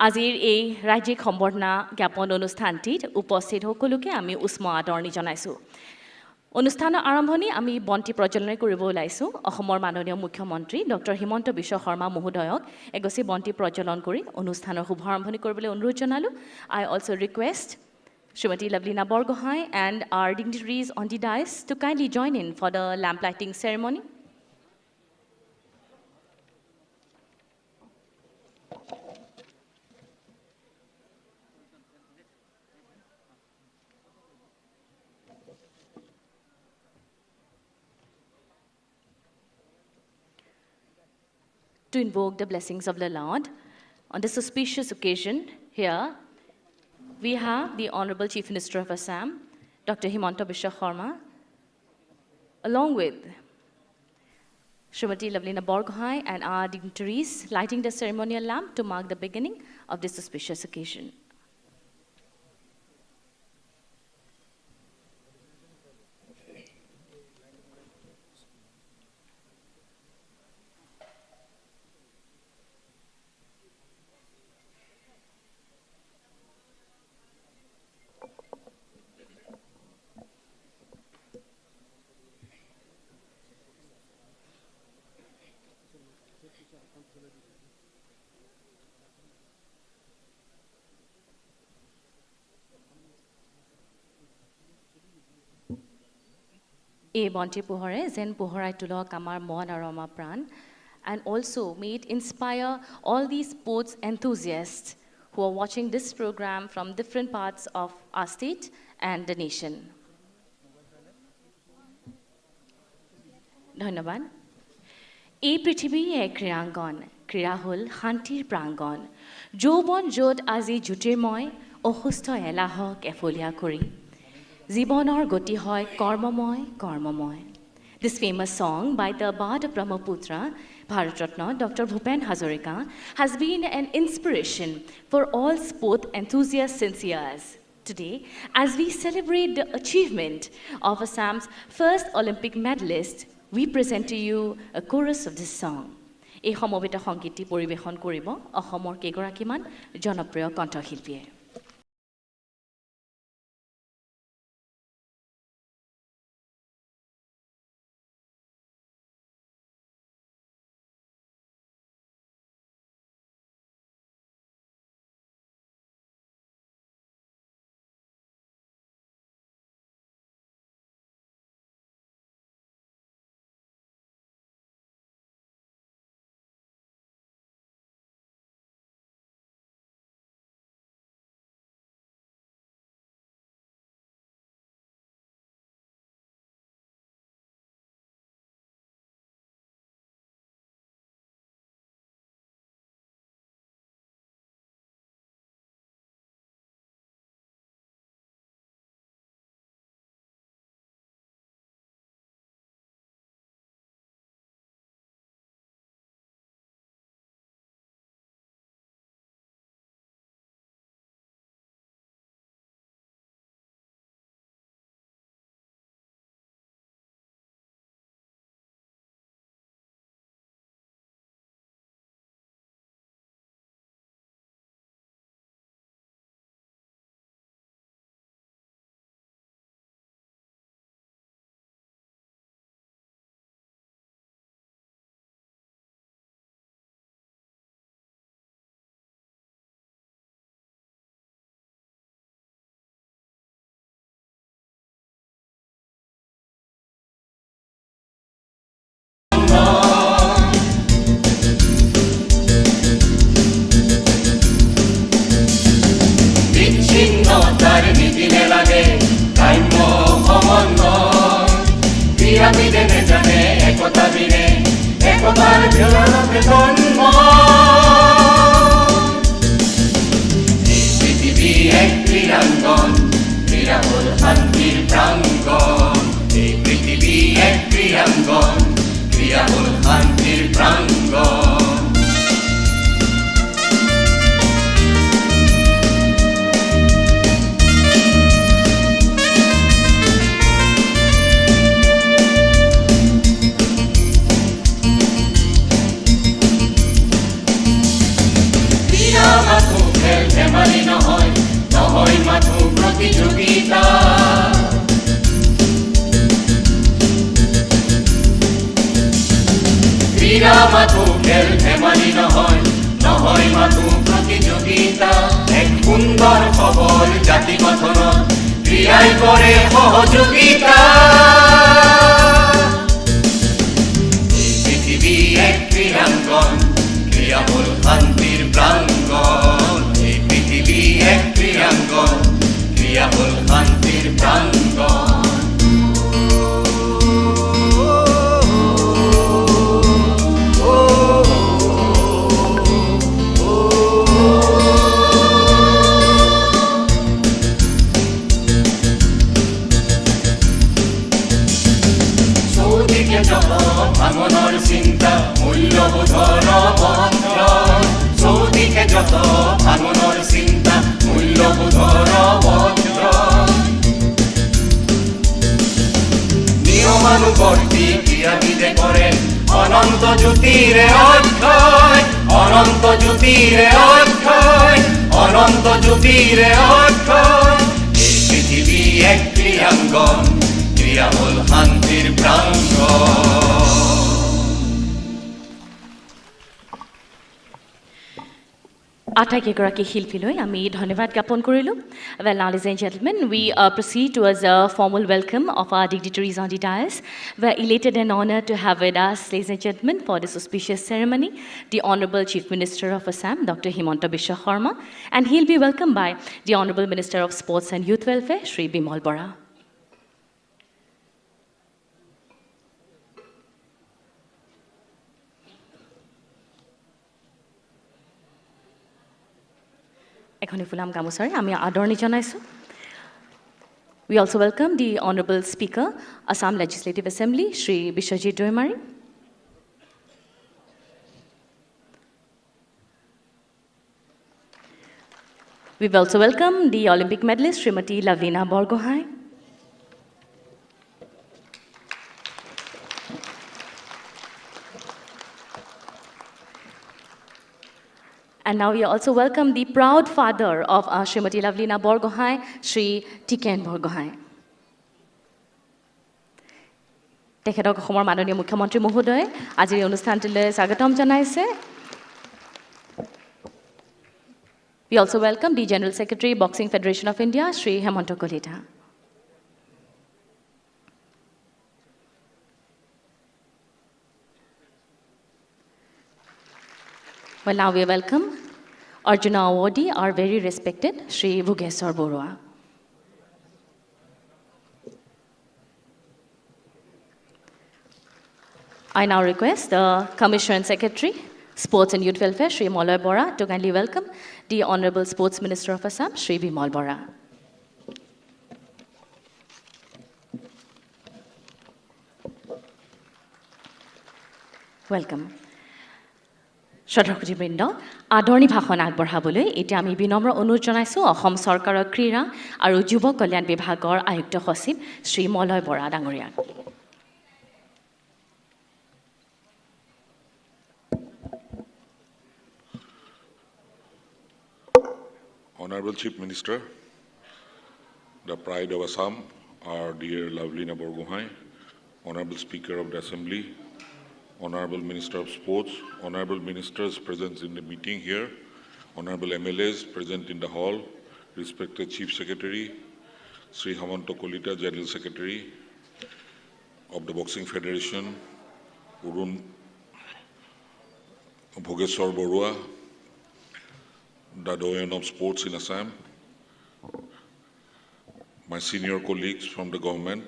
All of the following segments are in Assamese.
আজিৰ এই ৰাজ্যিক সম্বৰ্ধনা জ্ঞাপন অনুষ্ঠানটিত উপস্থিত সকলোকে আমি উষ্ম আদৰণি জনাইছোঁ। অনুষ্ঠানৰ আৰম্ভণি আমি বন্তি প্ৰজ্বলনে কৰিব ওলাইছোঁ। অসমৰ মাননীয় মুখ্যমন্ত্ৰী ডক্টৰ হিমন্ত বিশ্ব শৰ্মা মহোদয়ক এগছি বন্তি প্ৰজ্বলন কৰি অনুষ্ঠানৰ শুভাৰম্ভণি কৰিবলৈ অনুৰোধ জনালোঁ। I also request Srimati Lovlina Borgohain and our dignitaries on the dais to kindly join in for the lamp lighting ceremony. To invoke the blessings of the Lord. On this auspicious occasion, here we have the Honorable Chief Minister of Assam, Dr. Himanta Biswa Sarma, along with Srimati Lovlina Borgohain and our dignitaries lighting the ceremonial lamp to mark the beginning of this auspicious occasion. এই বন্তি পোহৰে যেন পোহৰাই তোলক আমাৰ মন আৰু আমাৰ প্ৰাণ, and also may it inspire all these sports enthusiasts who are watching this program from different parts of our state and the nation. ধন্যবাদ। এই পৃথিৱী এক ক্ৰীড়াংগন, ক্ৰীড়া হ'ল শান্তিৰ প্ৰাংগণ। যৌৱন য'ত আজি জ্যোতিৰ্ময়, অসুস্থ এলাহক এফলীয়া কৰি জীৱনৰ গতি হয় কৰ্মময়, কৰ্মময়। This famous song by the Bard of Brahmaputra, Bharat Ratna, Dr. Bhupen Hazarika, has been an inspiration for all sport enthusiasts since years. Today, as we celebrate the achievement of Assam's first Olympic medalist, we present to you a chorus of this song. এই সমবেত সংগীতটি পৰিৱেশন কৰিব অসমৰ কেইগৰাকীমান জনপ্ৰিয় কণ্ঠশিল্পীয়ে। নহয়, নহয় মাথো প্ৰতিযোগিতা। ক্ৰীড়া মাথো খেল ধেমালি নহয়, নহয় মাথো প্ৰতিযোগিতা। এক সুন্দৰ সবল জাতি গঠনত ক্ৰীড়াই কৰে সহযোগিতা। এই পৃথিৱী এক ক্ৰীড়াংগন, ক্ৰীড়া হ'ল শান্তিৰ প্ৰাংগণ। এই পৃথিৱী এক ক্ৰীড়াংগন, ক্ৰীড়া হ'ল শান্তিৰ প্ৰাংগণ। চৌদিশে যত ভাঙনৰ চিন্তা, মূল্যবোধৰ অৱক্ষয়। চৌদিশে যত ভাঙনৰ চিন্তা, মূল্যবোধৰ অৱক্ষয়। নিয়মানুবৰ্তী ক্ৰীড়াবিদে কৰে অনন্ত জ্যোতিৰে অক্ষয়, অনন্ত জ্যোতিৰে অক্ষয়, অনন্ত জ্যোতিৰে অক্ষয়। এই পৃথিৱী এক ক্ৰীড়াংগন, ক্ৰীড়া হ'ল শান্তিৰ প্ৰাংগণ। আটাইকেইগৰাকী শিল্পীলৈ আমি ধন্যবাদ জ্ঞাপন কৰিলোঁ। Well, now, ladies and gentlemen, we proceed towards a formal welcome of our dignitaries on the dais. We are elated and honored to have with us, ladies and gentlemen, for this auspicious ceremony, the Honorable Chief Minister of Assam, Dr. Himanta Biswa Sarma, and he'll be welcomed by the Honorable Minister of Sports and Youth Welfare, Shri Bimal Bora. এখনি ফুলাম গামোচাৰে আমি আদৰণি জনাইছোঁ। We also welcome the Honorable Speaker, Assam Legislative Assembly, Shri Biswajit Daimary. We also welcome the Olympic medalist, Srimati Lavlina Borgohain. And now we also welcome the proud father of Srimati Lavlina Borgohain, Shri Tiken Borgohain. তেখেতক অসমৰ মাননীয় মুখ্যমন্ত্ৰী মহোদয়ে আজিৰ এই অনুষ্ঠানটোলৈ স্বাগতম জনাইছে। We also welcome the General Secretary, Boxing Federation of India, Shri Hemanta Kalita. Well, now we welcome Arjuna awardee, our very respected Shri Bhogeswar Barua. I now request the Commissioner and Secretary, Sports and Youth Welfare, Shri Moloy Bora, to kindly welcome the Honorable Sports Minister of Assam, Shri Bimal Bora. Welcome. শ্ৰদ্ধাসুধীবৃন্দ, আদৰণি ভাষণ আগবঢ়াবলৈ এতিয়া আমি বিনম্ৰ অনুৰোধ জনাইছোঁ অসম চৰকাৰৰ ক্ৰীড়া আৰু যুৱ কল্যাণ বিভাগৰ আয়ুক্ত সচিব শ্ৰী মলয় বৰা ডাঙৰীয়াক। Honorable Chief Minister, the pride of Assam, our dear Lovlina Borgohain, Honorable Speaker of the Assembly, Honorable Minister of Sports, Honorable Ministers present in the meeting here, Honorable MLAs present in the hall, respected Chief Secretary, Sri Hemanta Kalita, General Secretary of the Boxing Federation, Arun Bhogeswar Barua, the doyen of sports in Assam, my senior colleagues from the government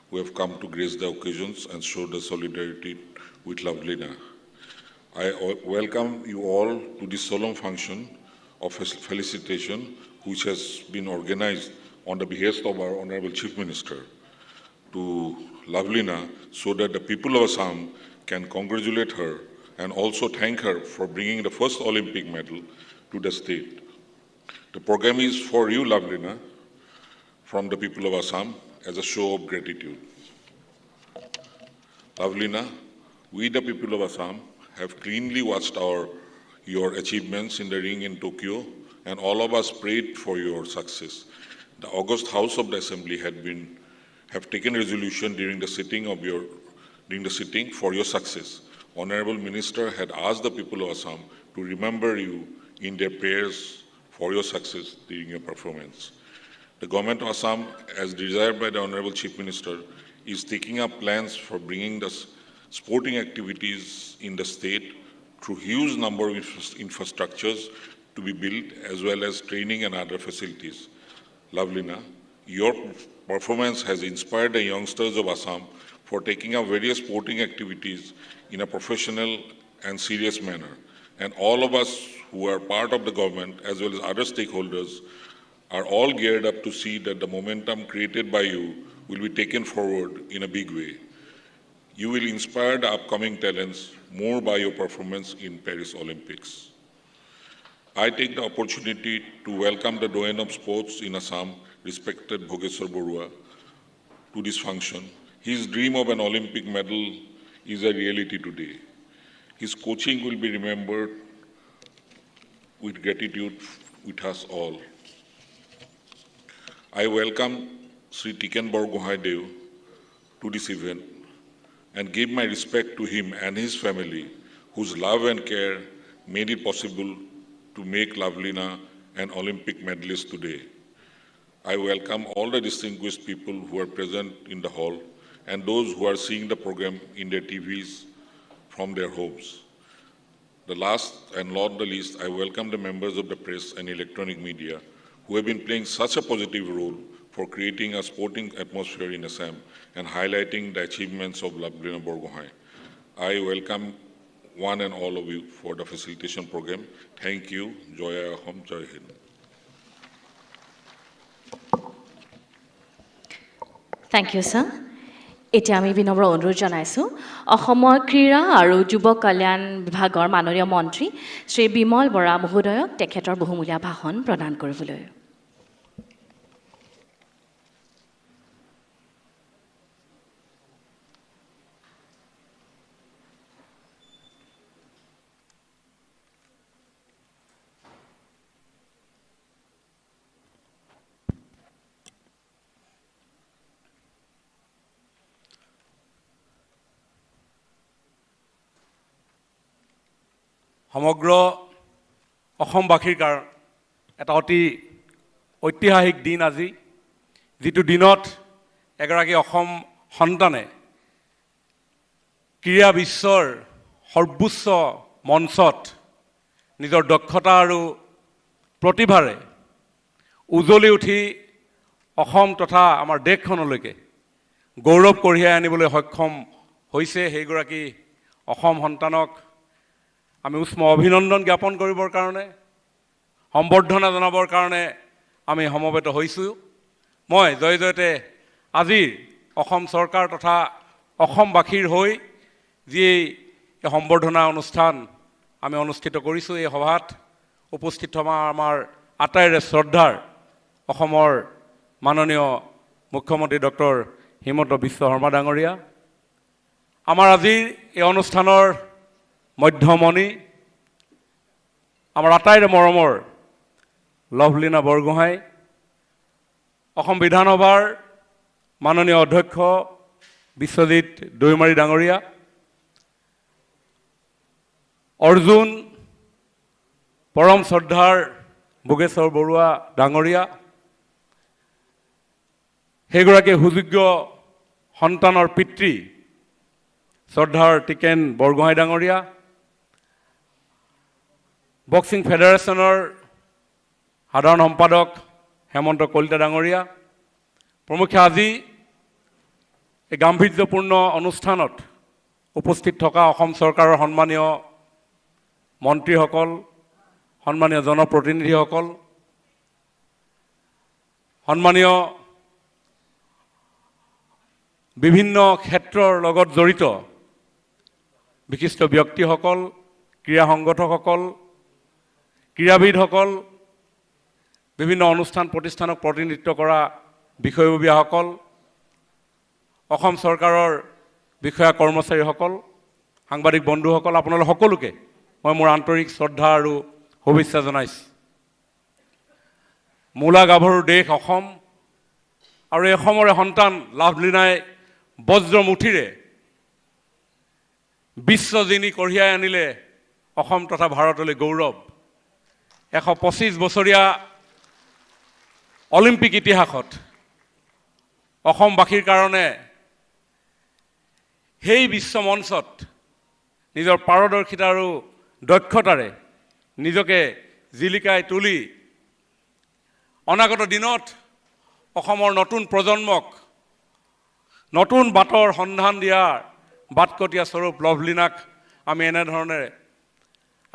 who have come to grace the occasions and show the solidarity with Lovlina. I welcome you all to this solemn function of felicitation which has been organized on the behest of our Honorable Chief Minister to Lovlina so that the people of Assam can congratulate her and also thank her for bringing the first Olympic medal to the state. The program is for you, Lovlina, from the people of Assam as a show of gratitude. Lovlina, we the people of Assam have keenly watched your achievements in the ring in Tokyo and all of us prayed for your success. The august House of the Assembly have taken resolution during the sitting for your success. Honorable Minister had asked the people of Assam to remember you in their prayers for your success during your performance. The government of Assam, as desired by the Honorable Chief Minister, is taking up plans for bringing the sporting activities in the state through huge number of infrastructures to be built, as well as training and other facilities. Lovlina, your performance has inspired the youngsters of Assam for taking up various sporting activities in a professional and serious manner. And all of us who are part of the government, as well as other stakeholders, are all geared up to see that the momentum created by you will be taken forward in a big way. You will inspire the upcoming talents more by your performance in Paris Olympics. I take the opportunity to welcome the doyen of sports in Assam, respected Bhogeswar Barua, to this function. His dream of an Olympic medal is a reality today. His coaching will be remembered with gratitude with us all. I welcome Sri Tiken Borgohain Dev to this event and give my respect to him and his family, whose love and care made it possible to make Lovlina an Olympic medalist today. I welcome all the distinguished people who are present in the hall and those who are seeing the program in their TVs from their homes. The last and not the least, I welcome the members of the press and electronic media who have been playing such a positive role for creating a sporting atmosphere in Assam and highlighting the achievements of Lovlina Borgohain. I welcome one and all of you for the facilitation program. Thank you. Joy Ahom, Joy Hind. Thank you, sir. এতিয়া আমি বিনম্ৰ অনুৰোধ জনাইছোঁ অসমৰ ক্ৰীড়া আৰু যুৱ কল্যাণ বিভাগৰ মাননীয় মন্ত্ৰী শ্ৰী বিমল বৰা মহোদয়ক তেখেতৰ বহুমূলীয়া ভাষণ প্ৰদান কৰিবলৈ। সমগ্ৰ অসমবাসীৰ কাৰণে এটা অতি ঐতিহাসিক দিন আজি, যিটো দিনত এগৰাকী অসম সন্তানে ক্ৰীড়া বিশ্বৰ সৰ্বোচ্চ মঞ্চত নিজৰ দক্ষতা আৰু প্ৰতিভাৰে উজলি উঠি অসম তথা আমাৰ দেশখনলৈকে গৌৰৱ কঢ়িয়াই আনিবলৈ সক্ষম হৈছে। সেইগৰাকী অসম সন্তানক আমি উষ্ম অভিনন্দন জ্ঞাপন কৰিবৰ কাৰণে, সম্বৰ্ধনা জনাবৰ কাৰণে আমি সমবেত হৈছোঁ। মই জয় জয়তে আজিৰ অসম চৰকাৰ তথা অসমবাসীৰ হৈ যি এই সম্বৰ্ধনা অনুষ্ঠান আমি অনুষ্ঠিত কৰিছোঁ, এই সভাত উপস্থিত থকা আমাৰ আটাইৰে শ্ৰদ্ধাৰ অসমৰ মাননীয় মুখ্যমন্ত্ৰী ডক্টৰ হিমন্ত বিশ্ব শৰ্মা ডাঙৰীয়া, আমাৰ আজিৰ এই অনুষ্ঠানৰ মধ্যমণি আমাৰ আটাইৰে মৰমৰ লভলীনা বৰগোহাঁই, অসম বিধানসভাৰ মাননীয় অধ্যক্ষ বিশ্বজিৎ দৈমাৰী ডাঙৰীয়া, অৰ্জুন পৰম শ্ৰদ্ধাৰ ভোগেশ্বৰ বৰুৱা ডাঙৰীয়া, সেইগৰাকী সুযোগ্য সন্তানৰ পিতৃ শ্ৰদ্ধাৰ টিকেন বৰগোহাঁই ডাঙৰীয়া, বক্সিং ফেডাৰেশ্যনৰ সাধাৰণ সম্পাদক হেমন্ত কলিতা ডাঙৰীয়া প্ৰমুখ্যে আজি এই গাম্ভীৰ্যপূৰ্ণ অনুষ্ঠানত উপস্থিত থকা অসম চৰকাৰৰ সন্মানীয় মন্ত্ৰীসকল, সন্মানীয় জনপ্ৰতিনিধিসকল, সন্মানীয় বিভিন্ন ক্ষেত্ৰৰ লগত জড়িত বিশিষ্ট ব্যক্তিসকল, ক্ৰীড়া সংগঠকসকল, ক্ৰীড়াবিদসকল, বিভিন্ন অনুষ্ঠান প্ৰতিষ্ঠানক প্ৰতিনিধিত্ব কৰা বিষয়ববীয়াসকল, অসম চৰকাৰৰ বিষয়া কৰ্মচাৰীসকল, সাংবাদিক বন্ধুসকল, আপোনালোক সকলোকে মই মোৰ আন্তৰিক শ্ৰদ্ধা আৰু শুভেচ্ছা জনাইছোঁ। মূলা গাভৰুৰ দেশ অসম আৰু এই অসমৰে সন্তান লাভলীনাই বজ্ৰমুঠিৰে বিশ্ব জিনি কঢ়িয়াই আনিলে অসম তথা ভাৰতলৈ গৌৰৱ। 125 বছৰীয়া অলিম্পিক ইতিহাসত অসমবাসীৰ কাৰণে সেই বিশ্ব মঞ্চত নিজৰ পাৰদৰ্শিতা আৰু দক্ষতাৰে নিজকে জিলিকাই তুলি অনাগত দিনত অসমৰ নতুন প্ৰজন্মক নতুন বাটৰ সন্ধান দিয়াৰ বাটকটীয়া স্বৰূপ লভলীনাক আমি এনেধৰণেৰে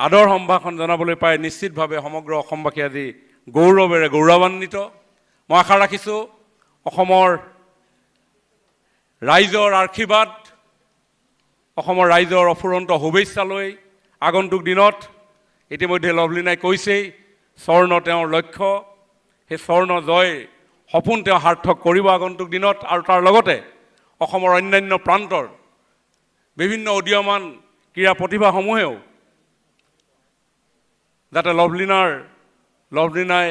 আদৰ সম্ভাষণ জনাবলৈ পাই নিশ্চিতভাৱে সমগ্ৰ অসমবাসী আজি গৌৰৱেৰে গৌৰৱান্বিত। মই আশা ৰাখিছোঁ অসমৰ ৰাইজৰ আশীৰ্বাদ, অসমৰ ৰাইজৰ অফুৰন্ত শুভেচ্ছা লৈ আগন্তুক দিনত ইতিমধ্যে লভলীনাই কৈছেই স্বৰ্ণ তেওঁৰ লক্ষ্য, সেই স্বৰ্ণ জয় সপোন তেওঁ সাৰ্থক কৰিব আগন্তুক দিনত। আৰু তাৰ লগতে অসমৰ অন্যান্য প্ৰান্তৰ বিভিন্ন উদীয়মান ক্ৰীড়া প্ৰতিভাসমূহেও যাতে লভলীনাই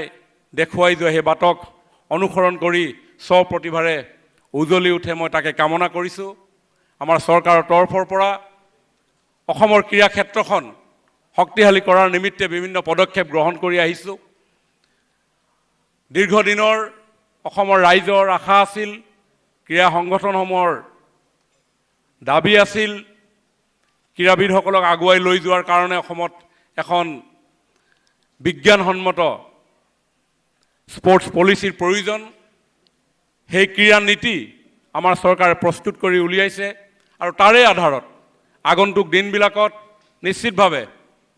দেখুৱাই যোৱা সেই বাটক অনুসৰণ কৰি স্বপ্ৰতিভাৰে উজ্বলি উঠে, মই তাকে কামনা কৰিছোঁ। আমাৰ চৰকাৰৰ তৰফৰ পৰা অসমৰ ক্ৰীড়া ক্ষেত্ৰখন শক্তিশালী কৰাৰ নিমিত্তে বিভিন্ন পদক্ষেপ গ্ৰহণ কৰি আহিছোঁ। দীৰ্ঘদিনৰ অসমৰ ৰাইজৰ আশা আছিল, ক্ৰীড়া সংগঠনসমূহৰ দাবী আছিল ক্ৰীড়াবিদসকলক আগুৱাই লৈ যোৱাৰ কাৰণে অসমত এখন বিজ্ঞানসন্মত স্পৰ্টছ পলিচিৰ প্ৰয়োজন। সেই ক্ৰীড়া নীতি আমাৰ চৰকাৰে প্ৰস্তুত কৰি উলিয়াইছে আৰু তাৰে আধাৰত আগন্তুক দিনবিলাকত নিশ্চিতভাৱে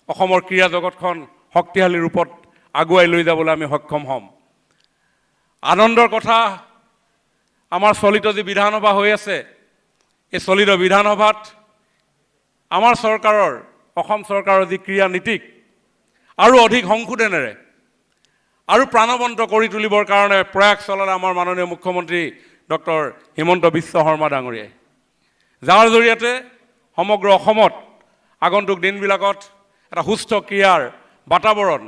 অসমৰ ক্ৰীড়া জগতখন শক্তিশালী ৰূপত আগুৱাই লৈ যাবলৈ আমি সক্ষম হ'ম। আনন্দৰ কথা, আমাৰ চলিত যি বিধানসভা হৈ আছে, এই চলিত বিধানসভাত আমাৰ চৰকাৰৰ, অসম চৰকাৰৰ যি ক্ৰীড়া নীতিক আৰু অধিক সংশোধনেৰে আৰু প্ৰাণৱন্ত কৰি তুলিবৰ কাৰণে প্ৰয়াস চলালে আমাৰ মাননীয় মুখ্যমন্ত্ৰী ডক্টৰ হিমন্ত বিশ্ব শৰ্মা ডাঙৰীয়াই, যাৰ জৰিয়তে সমগ্ৰ অসমত আগন্তুক দিনবিলাকত এটা সুস্থ ক্ৰীড়াৰ বাতাবৰণ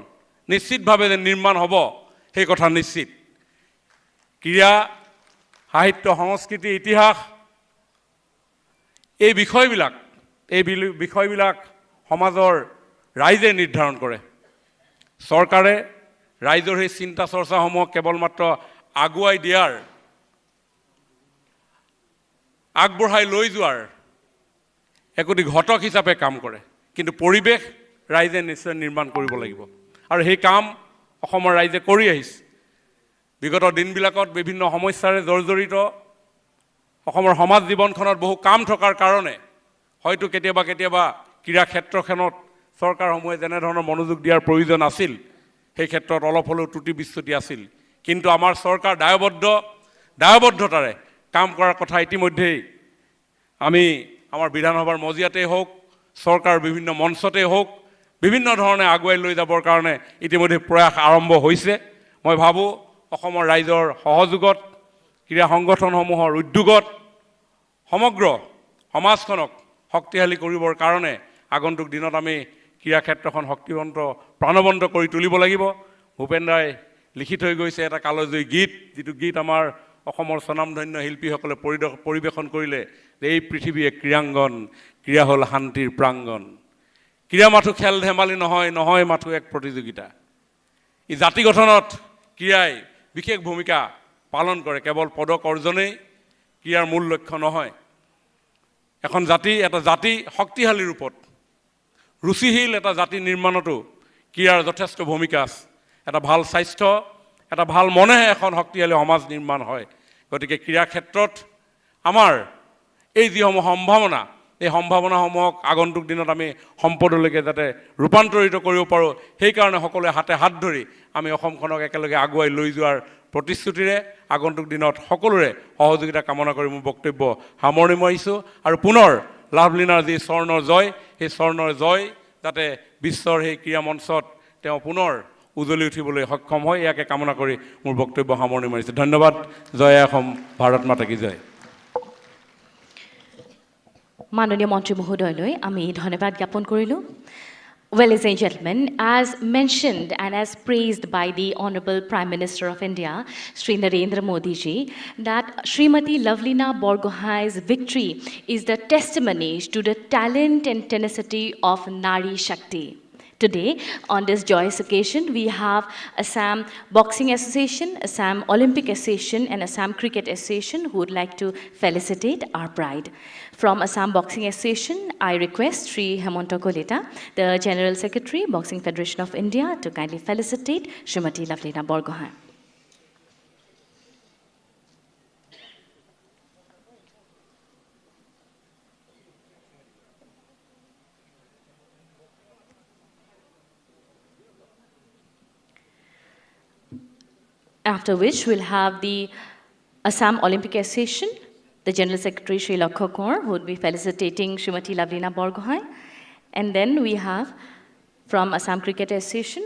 নিশ্চিতভাৱে যে নিৰ্মাণ হ'ব সেই কথা নিশ্চিত। ক্ৰীড়া, সাহিত্য, সংস্কৃতি, ইতিহাস এই বিষয়বিলাক সমাজৰ ৰাইজে নিৰ্ধাৰণ কৰে। চৰকাৰে ৰাইজৰ সেই চিন্তা চৰ্চাসমূহক কেৱল মাত্ৰ আগুৱাই দিয়াৰ, আগবঢ়াই লৈ যোৱাৰ একোটি ঘটক হিচাপে কাম কৰে, কিন্তু পৰিৱেশ ৰাইজে নিশ্চয় নিৰ্মাণ কৰিব লাগিব আৰু সেই কাম অসমৰ ৰাইজে কৰি আহিছে। বিগত দিনবিলাকত বিভিন্ন সমস্যাৰে জৰ্জৰিত অসমৰ সমাজ জীৱনখনত বহু কাম থকাৰ কাৰণে হয়তো কেতিয়াবা কেতিয়াবা ক্ৰীড়া ক্ষেত্ৰখনত চৰকাৰসমূহে যেনেধৰণৰ মনোযোগ দিয়াৰ প্ৰয়োজন আছিল সেই ক্ষেত্ৰত অলপ হ'লেও ত্ৰুটি বিচ্যুতি আছিল, কিন্তু আমাৰ চৰকাৰ দায়বদ্ধতাৰে কাম কৰাৰ কথা ইতিমধ্যেই আমি আমাৰ বিধানসভাৰ মজিয়াতেই হওক, চৰকাৰৰ বিভিন্ন মঞ্চতেই হওক, বিভিন্ন ধৰণে আগুৱাই লৈ যাবৰ কাৰণে ইতিমধ্যে প্ৰয়াস আৰম্ভ হৈছে। মই ভাবোঁ অসমৰ ৰাইজৰ সহযোগত, ক্ৰীড়া সংগঠনসমূহৰ উদ্যোগত সমগ্ৰ সমাজখনক শক্তিশালী কৰিবৰ কাৰণে আগন্তুক দিনত আমি ক্ৰীড়া ক্ষেত্ৰখন শক্তিৱন্ত, প্ৰাণৱন্ত কৰি তুলিব লাগিব। ভূপেন দাই লিখি থৈ গৈছে এটা কালজয়ী গীত, যিটো গীত আমাৰ অসমৰ স্বনামধন্য শিল্পীসকলে পৰিৱেশন কৰিলে যে এই পৃথিৱী এক ক্ৰীড়াংগন, ক্ৰীড়া হ'ল শান্তিৰ প্ৰাংগণ। ক্ৰীড়া মাথো খেল ধেমালি নহয়, নহয় মাথো এক প্ৰতিযোগিতা। ই জাতি গঠনত ক্ৰীড়াই বিশেষ ভূমিকা পালন কৰে। কেৱল পদক অৰ্জনেই ক্ৰীড়াৰ মূল লক্ষ্য নহয়। এখন জাতি, এটা জাতি শক্তিশালী ৰূপত ৰুচিশীল এটা জাতি নিৰ্মাণতো ক্ৰীড়াৰ যথেষ্ট ভূমিকা আছে। এটা ভাল স্বাস্থ্য, এটা ভাল মনেহে এখন শক্তিশালী সমাজ নিৰ্মাণ হয়। গতিকে ক্ৰীড়া ক্ষেত্ৰত আমাৰ এই যিসমূহ সম্ভাৱনা, এই সম্ভাৱনাসমূহক আগন্তুক দিনত আমি সম্পদলৈকে যাতে ৰূপান্তৰিত কৰিব পাৰোঁ, সেইকাৰণে সকলোৱে হাতে হাত ধৰি আমি অসমখনক একেলগে আগুৱাই লৈ যোৱাৰ প্ৰতিশ্ৰুতিৰে আগন্তুক দিনত সকলোৰে সহযোগিতা কামনা কৰি মোৰ বক্তব্য সামৰণি মাৰিছোঁ। আৰু পুনৰ লাভলীনাৰ যি স্বৰ্ণৰ জয়, সেই স্বৰ্ণৰ জয় যাতে বিশ্বৰ সেই ক্ৰীড়া মঞ্চত তেওঁ পুনৰ উজ্বলি উঠিবলৈ সক্ষম হয়, ইয়াকে কামনা কৰি মোৰ বক্তব্য সামৰণি মাৰিছোঁ। ধন্যবাদ। জয় অসম, ভাৰত মাতা কি জয়। মাননীয় মন্ত্ৰী মহোদয়লৈ আমি ধন্যবাদ জ্ঞাপন কৰিলোঁ। Well, ladies and gentlemen, as mentioned and as praised by the Honorable Prime Minister of India, Shri Narendra Modi ji, that Srimati Lovlina Borgohain's victory is the testimony to the talent and tenacity of Nari Shakti. Today, on this joyous occasion, we have Assam Boxing Association, Assam Olympic Association, and Assam Cricket Association who would like to felicitate our pride. From Assam Boxing Association, I request Shri Hemanta Kolita, the General Secretary, Boxing Federation of India, to kindly felicitate Srimati Lovlina Borgohain. After which, we'll have the Assam Olympic Association, the General Secretary Shri Lakho Kaur, who would be felicitating Srimati Lovlina Borgohain. And then we have from Assam Cricket Association,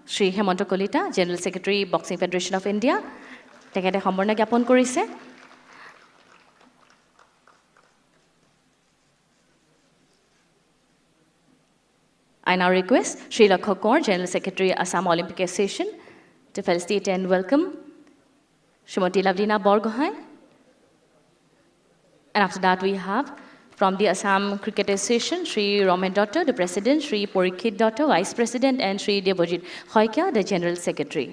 Shri Hemanta Kolita, General Secretary, Boxing Federation of India, তেখেতে সম্বৰ্ধনা জ্ঞাপন কৰিছে। I now request Shri Lakho Kaur, General Secretary, Assam Olympic Association, to felicitate and welcome Srimati Lovlina Borgohain. And after that, we have from the Assam Cricket Association, Shri Roman Dutta, the President, Shri Porikhit Dutta, Vice President, and Shri Devojit Hoikia, the General Secretary.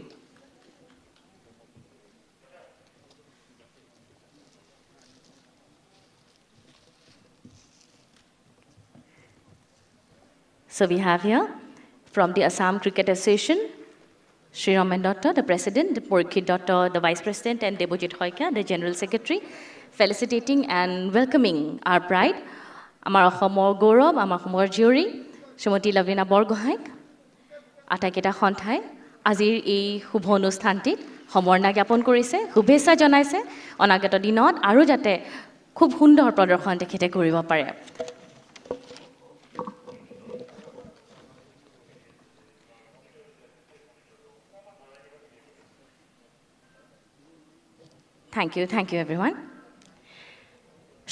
So we have here from the Assam Cricket Association, Shri Raman Dutta, the President, Porikhit Dutta, the Vice President, and Devojit Hoikia, the General Secretary, felicitating and welcoming our pride, আমাৰ অসমৰ গৌৰৱ, আমাৰ অসমৰ জীয়ৰী, শ্ৰীমতী লাভলীনা বৰগোহাঁইক আটাইকেইটা সন্থাই আজিৰ এই শুভ অনুষ্ঠানটিত সম্বৰ্ধনা জ্ঞাপন কৰিছে, শুভেচ্ছা জনাইছে। অনাগত দিনত আৰু যাতে খুব সুন্দৰ প্ৰদৰ্শন তেখেতে কৰিব পাৰে। Thank you everyone.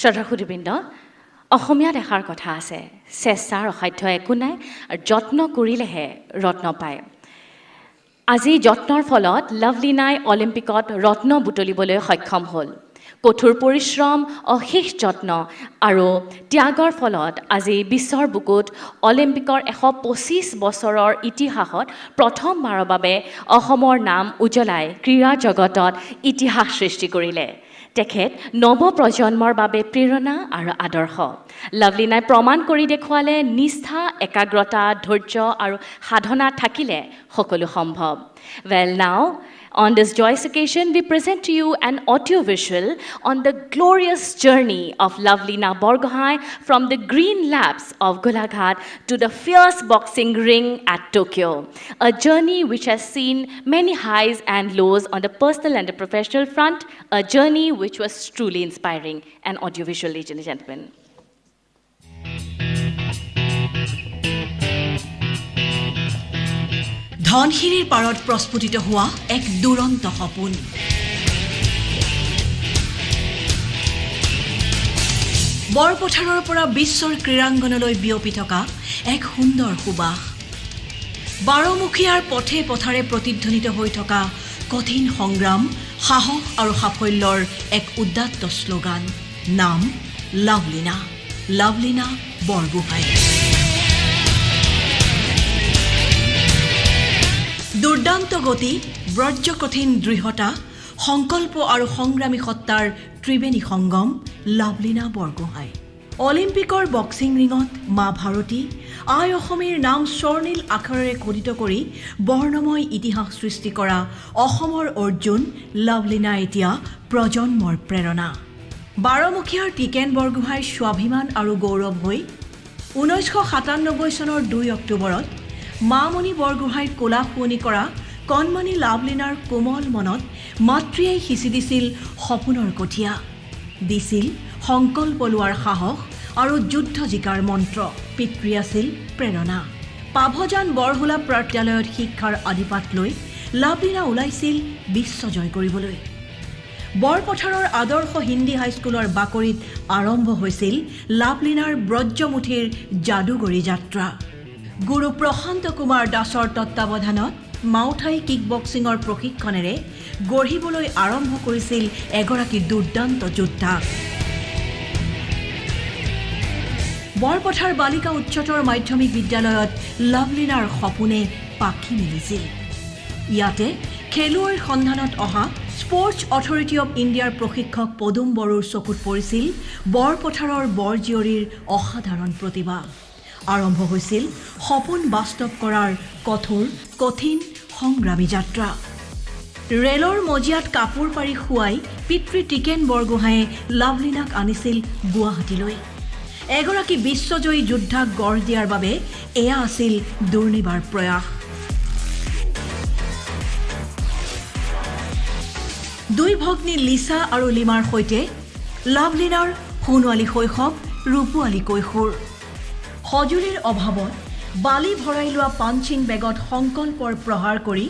শ্ৰদ্ধাৰ সুধীবৃন্দ, অসমীয়াত এষাৰ কথা আছে, চেষ্টাৰ অসাধ্য একো নাই আৰু যত্ন কৰিলেহে ৰত্ন পায়। আজি যত্নৰ ফলত লাভলীনাই অলিম্পিকত ৰত্ন বুটলিবলৈ সক্ষম হ'ল। কঠোৰ পৰিশ্ৰম, অশেষ যত্ন আৰু ত্যাগৰ ফলত আজি বিশ্বৰ বুকুত অলিম্পিকৰ 125 বছৰৰ ইতিহাসত প্ৰথমবাৰৰ বাবে অসমৰ নাম উজ্বলাই ক্ৰীড়া জগতত ইতিহাস সৃষ্টি কৰিলে। তেখেত নৱপ্ৰজন্মৰ বাবে প্ৰেৰণা আৰু আদৰ্শ। লাভলীনাই প্ৰমাণ কৰি দেখুৱালে নিষ্ঠা, একাগ্ৰতা, ধৈৰ্য আৰু সাধনা থাকিলে সকলো সম্ভৱ। Well, now, on this joyous occasion, we present to you an audiovisual on the glorious journey of Lovlina Borgohain from the green laps of Golaghat to the fierce boxing ring at Tokyo. A journey which has seen many highs and lows on the personal and the professional front, a journey which was truly inspiring. An audiovisual, ladies and gentlemen. ধনশিৰিৰ পাৰত প্ৰস্ফুটিত হোৱা এক দুৰন্ত সপোন। বৰপথাৰৰ পৰা বিশ্বৰ ক্ৰীড়াংগনলৈ বিয়পি থকা এক সুন্দৰ সুবাস। বাৰমুখীয়াৰ পথে পথাৰে প্ৰতিধ্বনিত হৈ থকা কঠিন সংগ্ৰাম, সাহস আৰু সাফল্যৰ এক উদাত্ত শ্লোগান। নাম লাভলীনা, লাভলীনা বৰগোহাঁই। দুৰ্দান্ত গতি, ব্ৰজকঠিন দৃঢ়তা, সংকল্প আৰু সংগ্ৰামী সত্তাৰ ত্ৰিবেণী সংগম লাভলীনা বৰগোহাঁই। অলিম্পিকৰ বক্সিং ৰিঙত মা ভাৰতী আই অসমীৰ নাম স্বৰ্ণীল আখৰেৰে খোদিত কৰি বৰ্ণময় ইতিহাস সৃষ্টি কৰা অসমৰ অৰ্জুন লাভলীনা এতিয়া প্ৰজন্মৰ প্ৰেৰণা। বাৰমুখীয়াৰ টিকেন বৰগোহাঁইৰ স্বাভিমান আৰু গৌৰৱ হৈ 1997 চনৰ 2 অক্টোবৰত মামণি বৰগোহাঁইৰ কোলা শুৱনি কৰা কণমানি লাভলীনাৰ কোমল মনত মাতৃয়ে সিঁচি দিছিল সপোনৰ কঠীয়া, দিছিল সংকল্প লোৱাৰ সাহস আৰু যুদ্ধ জিকাৰ মন্ত্ৰ। পিতৃ আছিল প্ৰেৰণা। পাভজান বৰহোলা প্ৰাত্যালয়ত শিক্ষাৰ আদিপাঠ লৈ লাভলীনা ওলাইছিল বিশ্ব জয় কৰিবলৈ। বৰপথাৰৰ আদৰ্শ হিন্দী হাইস্কুলৰ বাকৰিত আৰম্ভ হৈছিল লাভলীনাৰ ব্ৰজমুঠিৰ যাদুগৰী যাত্ৰা। গুৰু প্ৰশান্ত কুমাৰ দাসৰ তত্ত্বাৱধানত মাউথাই কিক বক্সিঙৰ প্ৰশিক্ষণেৰে গঢ়িবলৈ আৰম্ভ কৰিছিল এগৰাকী দুৰ্দান্ত যোদ্ধা। বৰপথাৰ বালিকা উচ্চতৰ মাধ্যমিক বিদ্যালয়ত লাভলীনাৰ সপোনে পাখি মেলিছিল। ইয়াতে খেলুৱৈৰ সন্ধানত অহা স্পৰ্টছ অথৰিটি অৱ ইণ্ডিয়াৰ প্ৰশিক্ষক পদুম বড়োৰ চকুত পৰিছিল বৰপথাৰৰ বৰজীয়ৰীৰ অসাধাৰণ প্ৰতিভা। আৰম্ভ হৈছিল সপোন বাস্তৱ কৰাৰ কঠোৰ কঠিন সংগ্ৰামী যাত্ৰা। ৰেলৰ মজিয়াত কাপোৰ পাৰি শুৱাই পিতৃ টিকেন বৰগোহাঁয়ে লাভলীনাক আনিছিল গুৱাহাটীলৈ। এগৰাকী বিশ্বজয়ী যোদ্ধাক গঢ় দিয়াৰ বাবে এয়া আছিল দুৰ্নিবাৰ প্ৰয়াস। দুই ভগ্নী লিচা আৰু লিমাৰ সৈতে লাভলীনাৰ সোণোৱালী শৈশৱ, ৰূপোৱালী কৈশোৰ। সঁজুলিৰ অভাৱত বালি ভৰাই লোৱা পাঞ্চিং বেগত সংকল্পৰ প্ৰহাৰ কৰি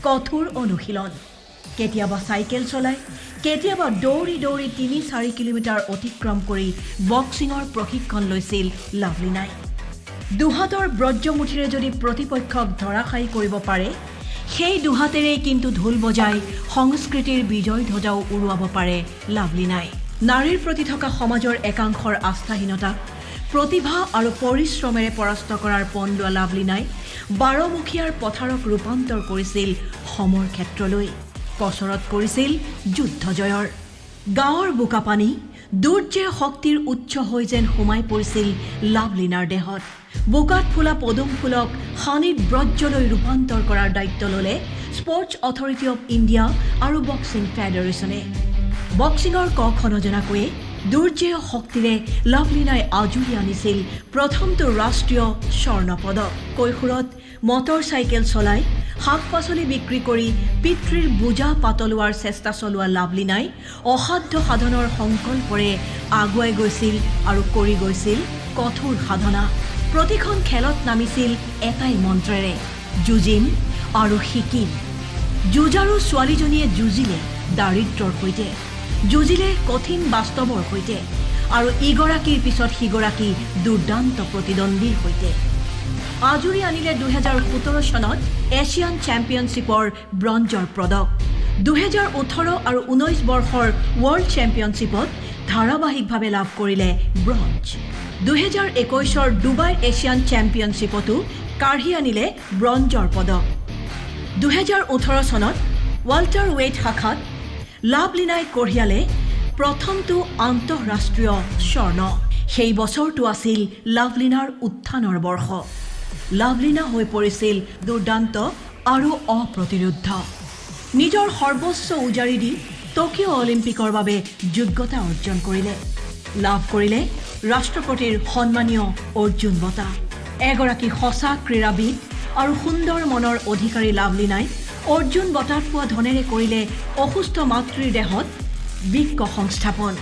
কঠোৰ অনুশীলন। কেতিয়াবা চাইকেল চলাই, কেতিয়াবা দৌৰি দৌৰি 3-4 কিলোমিটাৰ অতিক্ৰম কৰি বক্সিঙৰ প্ৰশিক্ষণ লৈছিল লাভলীনাই। দুহাতৰ ব্ৰজমুঠিৰে যদি প্ৰতিপক্ষক ধৰাশায়ী কৰিব পাৰে, সেই দুহাতেৰেই কিন্তু ঢোল বজাই সংস্কৃতিৰ বিজয় ধ্বজাও উৰুৱাব পাৰে লাভলীনাই। নাৰীৰ প্ৰতি থকা সমাজৰ একাংশৰ আস্থাহীনতাক প্ৰতিভা আৰু পৰিশ্ৰমেৰে পৰাস্ত কৰাৰ পণ লোৱা লাভলীনাই বাৰমুখীয়াৰ পথাৰক ৰূপান্তৰ কৰিছিল সমৰ ক্ষেত্ৰলৈ, কচৰত কৰিছিল যুদ্ধ জয়ৰ। গাঁৱৰ বোকাপানী দুৰ্জয় শক্তিৰ উৎস হৈ যেন সোমাই পৰিছিল লাভলীনাৰ দেহত। বোকাত ফুলা পদুম ফুলক সানিত ব্ৰজলৈ ৰূপান্তৰ কৰাৰ দায়িত্ব ল'লে স্পৰ্টছ অথৰিটি অৱ ইণ্ডিয়া আৰু বক্সিং ফেডাৰেশ্যনে। বক্সিঙৰ ক খ নজনাকৈয়ে দুৰ্জয় শক্তিৰে লাভলীনাই আজুৰি আনিছিল প্ৰথমটো ৰাষ্ট্ৰীয় স্বৰ্ণ পদক। কৈশোৰত মটৰ চাইকেল চলাই শাক পাচলি বিক্ৰী কৰি পিতৃৰ বোজা পাতলোৱাৰ চেষ্টা চলোৱা লাভলীনাই অসাধ্য সাধনৰ সংকল্পৰে আগুৱাই গৈছিল আৰু কৰি গৈছিল কঠোৰ সাধনা। প্ৰতিখন খেলত নামিছিল এটাই মন্ত্ৰেৰে, যুঁজিম আৰু শিকিম। যুঁজাৰু ছোৱালীজনীয়ে যুঁজিলে দাৰিদ্ৰৰ সৈতে, যুঁজিলে কঠিন বাস্তৱৰ সৈতে আৰু ইগৰাকীৰ পিছত সিগৰাকী দুৰ্দান্ত প্ৰতিদ্বন্দ্বীৰ সৈতে। আজুৰি আনিলে 2017 চনত এছিয়ান চেম্পিয়নশ্বিপৰ ব্ৰঞ্জৰ পদক। 2018 আৰু 19 বৰ্ষৰ ৱৰ্ল্ড চেম্পিয়নশ্বিপত ধাৰাবাহিকভাৱে লাভ কৰিলে ব্ৰঞ্জ। 2021ৰ ডুবাই এছিয়ান চেম্পিয়নশ্বিপতো কাঢ়ি আনিলে ব্ৰঞ্জৰ পদক। 2018 চনত ৱাল্টাৰ ৱেইট শাখাত লাভলীনাই কঢ়িয়ালে প্ৰথমটো আন্তঃৰাষ্ট্ৰীয় স্বৰ্ণ। সেই বছৰটো আছিল লাভলীনাৰ উত্থানৰ বৰ্ষ। লাভলীনা হৈ পৰিছিল দুৰ্দান্ত আৰু অপ্ৰতিৰোধ্য। নিজৰ সৰ্বোচ্চ উজাৰি দি টকিঅ' অলিম্পিকৰ বাবে যোগ্যতা অৰ্জন কৰিলে, লাভ কৰিলে ৰাষ্ট্ৰপতিৰ সন্মানীয় অৰ্জুন বঁটা। এগৰাকী সঁচা ক্ৰীড়াবিদ আৰু সুন্দৰ মনৰ অধিকাৰী লাভলীনাই অৰ্জুন বঁটাত পোৱা ধনেৰে কৰিলে অসুস্থ মাতৃৰ দেহত বৃক্ক সংস্থাপন।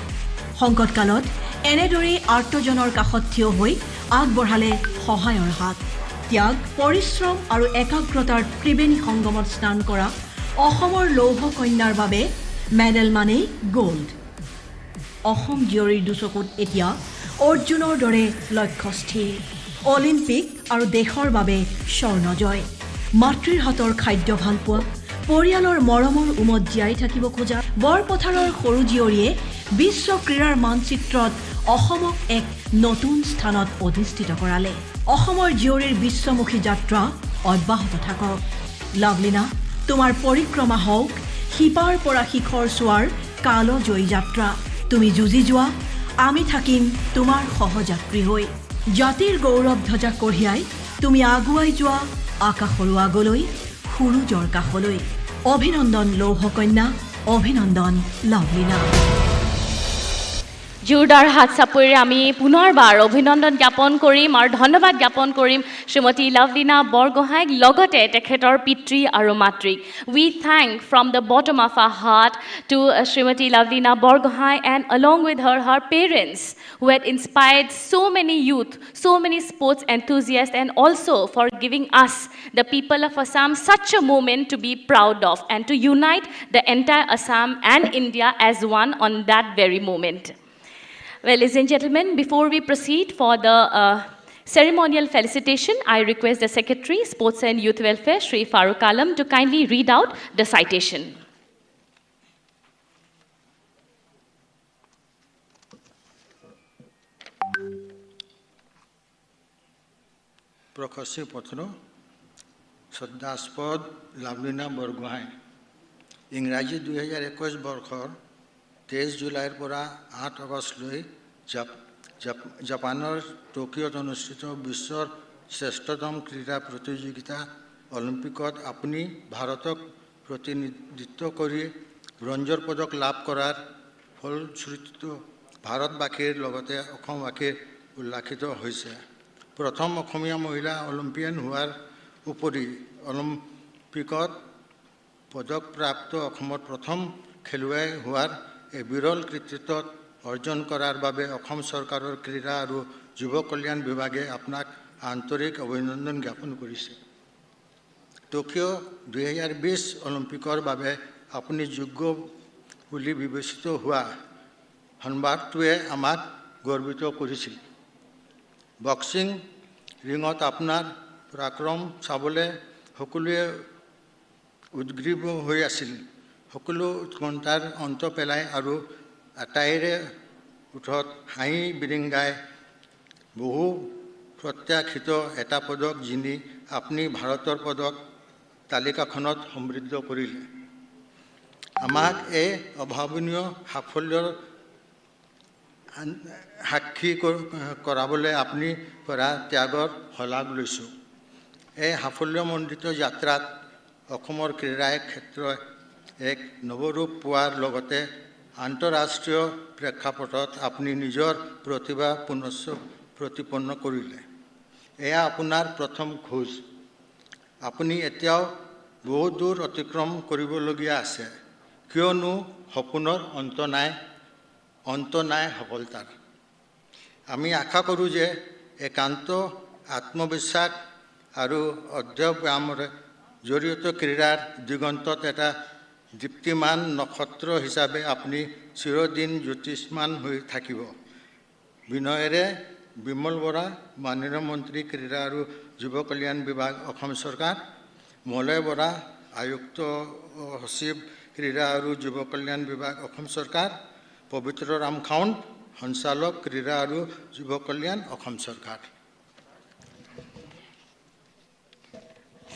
সংকটকালত এনেদৰেই আৰ্তজনৰ কাষত থিয় হৈ আগবঢ়ালে সহায়ৰ হাত। ত্যাগ, পৰিশ্ৰম আৰু একাগ্ৰতাৰ ত্ৰিবেণী সংগমত স্নান কৰা অসমৰ লৌহ কন্যাৰ বাবে মেডেল মানেই গ'ল্ড। অসম জীয়ৰীৰ দুচকুত এতিয়া অৰ্জুনৰ দৰে লক্ষ্য স্থিৰ, অলিম্পিক আৰু দেশৰ বাবে স্বৰ্ণজয়। মাতৃৰ হাতৰ খাদ্য ভাল পোৱা, পৰিয়ালৰ মৰমৰ উমত জীয়াই থাকিব খোজা বৰপথাৰৰ সৰু জীয়ৰীয়ে বিশ্ব ক্ৰীড়াৰ মানচিত্ৰত অসমক এক নতুন স্থানত অধিষ্ঠিত কৰালে। অসমৰ জীয়ৰীৰ বিশ্বমুখী যাত্ৰা অব্যাহত থাকক। লাভলীনা, তোমাৰ পৰিক্ৰমা হওক শিপাৰ পৰা শিখৰ চোৱাৰ কালজয়ী যাত্ৰা। তুমি যুঁজি যোৱা, আমি থাকিম তোমাৰ সহযাত্ৰী হৈ। জাতিৰ গৌৰৱ ধ্বজা কঢ়িয়াই তুমি আগুৱাই যোৱা আকাশৰো আগলৈ, সূৰুযৰ কাষলৈ। অভিনন্দন লৌহকন্যা, অভিনন্দন লাভলীনা। জোৰদাৰ হাত চাপৰিৰে আমি পুনৰবাৰ অভিনন্দন জ্ঞাপন কৰিম আৰু ধন্যবাদ জ্ঞাপন কৰিম শ্ৰীমতী লাভলীনা বৰগোহাঁইক, লগতে তেখেতৰ পিতৃ আৰু মাতৃক। We thank from the bottom of our heart to Shrimati Lovlina Borgohain and along with her parents, who had inspired so many youth, so many sports enthusiasts, and also for giving us, the people of Assam, such a moment to be proud of and to unite the entire Assam and India as one on that very moment. Well, ladies and gentlemen, before we proceed for the ceremonial felicitation, I request the Secretary, Sports and Youth Welfare, Shri Farooq Alam, to kindly read out the citation. প্ৰশস্তি পত্ৰ। শ্ৰদ্ধাস্পদ লাভলীনা বৰগোহাঁই, ইংৰাজী 2021 বৰ্ষৰ 23 জুলাইৰ পৰা 8 আগষ্টলৈ জাপানৰ টকিঅ'ত অনুষ্ঠিত বিশ্বৰ শ্ৰেষ্ঠতম ক্ৰীড়া প্ৰতিযোগিতা অলিম্পিকত আপুনি ভাৰতক প্ৰতিনিধিত্ব কৰি ব্ৰঞ্জৰ পদক লাভ কৰাৰ ফলশ্ৰুতিত ভাৰতবাসীৰ লগতে অসমবাসীৰ উল্লাসিত হৈছে। প্ৰথম অসমীয়া মহিলা অলিম্পিয়ান হোৱাৰ উপৰি অলিম্পিকত পদকপ্ৰাপ্ত অসমৰ প্ৰথম খেলুৱৈ হোৱাৰ এই বিৰল কৃতিত্ব অৰ্জন কৰাৰ বাবে অসম চৰকাৰৰ ক্ৰীড়া আৰু যুৱ কল্যাণ বিভাগে আপোনাক আন্তৰিক অভিনন্দন জ্ঞাপন কৰিছে। টকিঅ' 2020 অলিম্পিকৰ বাবে আপুনি যোগ্য বুলি বিবেচিত হোৱা সংবাদটোৱে আমাক গৰ্বিত কৰিছিল। বক্সিং ৰিঙত আপোনাৰ পৰাক্ৰম চাবলৈ সকলোৱে উদ্গ্ৰীৱ হৈ আছিল। সকলো উৎকণ্ঠাৰ অন্ত পেলাই আৰু আটাইৰে ওঠত হাঁহি বিৰিঙাই বহু প্ৰত্যাশিত এটা পদক জিনি আপুনি ভাৰতৰ পদক তালিকাখনত সমৃদ্ধ কৰিলে। আমাক এই অভাৱনীয় সাফল্যৰ সাক্ষী কৰাবলৈ আপুনি কৰা ত্যাগৰ শলাগ লৈছোঁ। এই সাফল্যমণ্ডিত যাত্ৰাত অসমৰ ক্ৰীড়া ক্ষেত্ৰই এক নৱৰূপ পোৱাৰ লগতে আন্তঃৰাষ্ট্ৰীয় প্ৰেক্ষাপটত আপুনি নিজৰ প্ৰতিভা পুনশ্চ প্ৰতিপন্ন কৰিলে। এয়া আপোনাৰ প্ৰথম খোজ। আপুনি এতিয়াও বহু দূৰ অতিক্ৰম কৰিবলগীয়া আছে, কিয়নো সপোনৰ অন্ত নাই, অন্ত নাই সফলতাৰ। আমি আশা কৰোঁ যে একান্ত আত্মবিশ্বাস আৰু অধ্যৱসায়ৰ জৰিয়তে ক্ৰীড়াৰ দিগন্তত এটা দীপ্তিমান নক্ষত্ৰ হিচাপে আপুনি চিৰদিন জ্যোতিষ্মান হৈ থাকিব। বিনয়েৰে, বিমল বৰা, মাননীয় মন্ত্ৰী, ক্ৰীড়া আৰু যুৱ কল্যাণ বিভাগ, অসম চৰকাৰ। মলয় বৰা, আয়ুক্ত সচিব, ক্ৰীড়া আৰু যুৱ কল্যাণ বিভাগ, অসম চৰকাৰ। পবিত্ৰ ৰাম খাউণ্ড, সঞ্চালক, ক্ৰীড়া আৰু যুৱ কল্যাণ, অসম চৰকাৰ।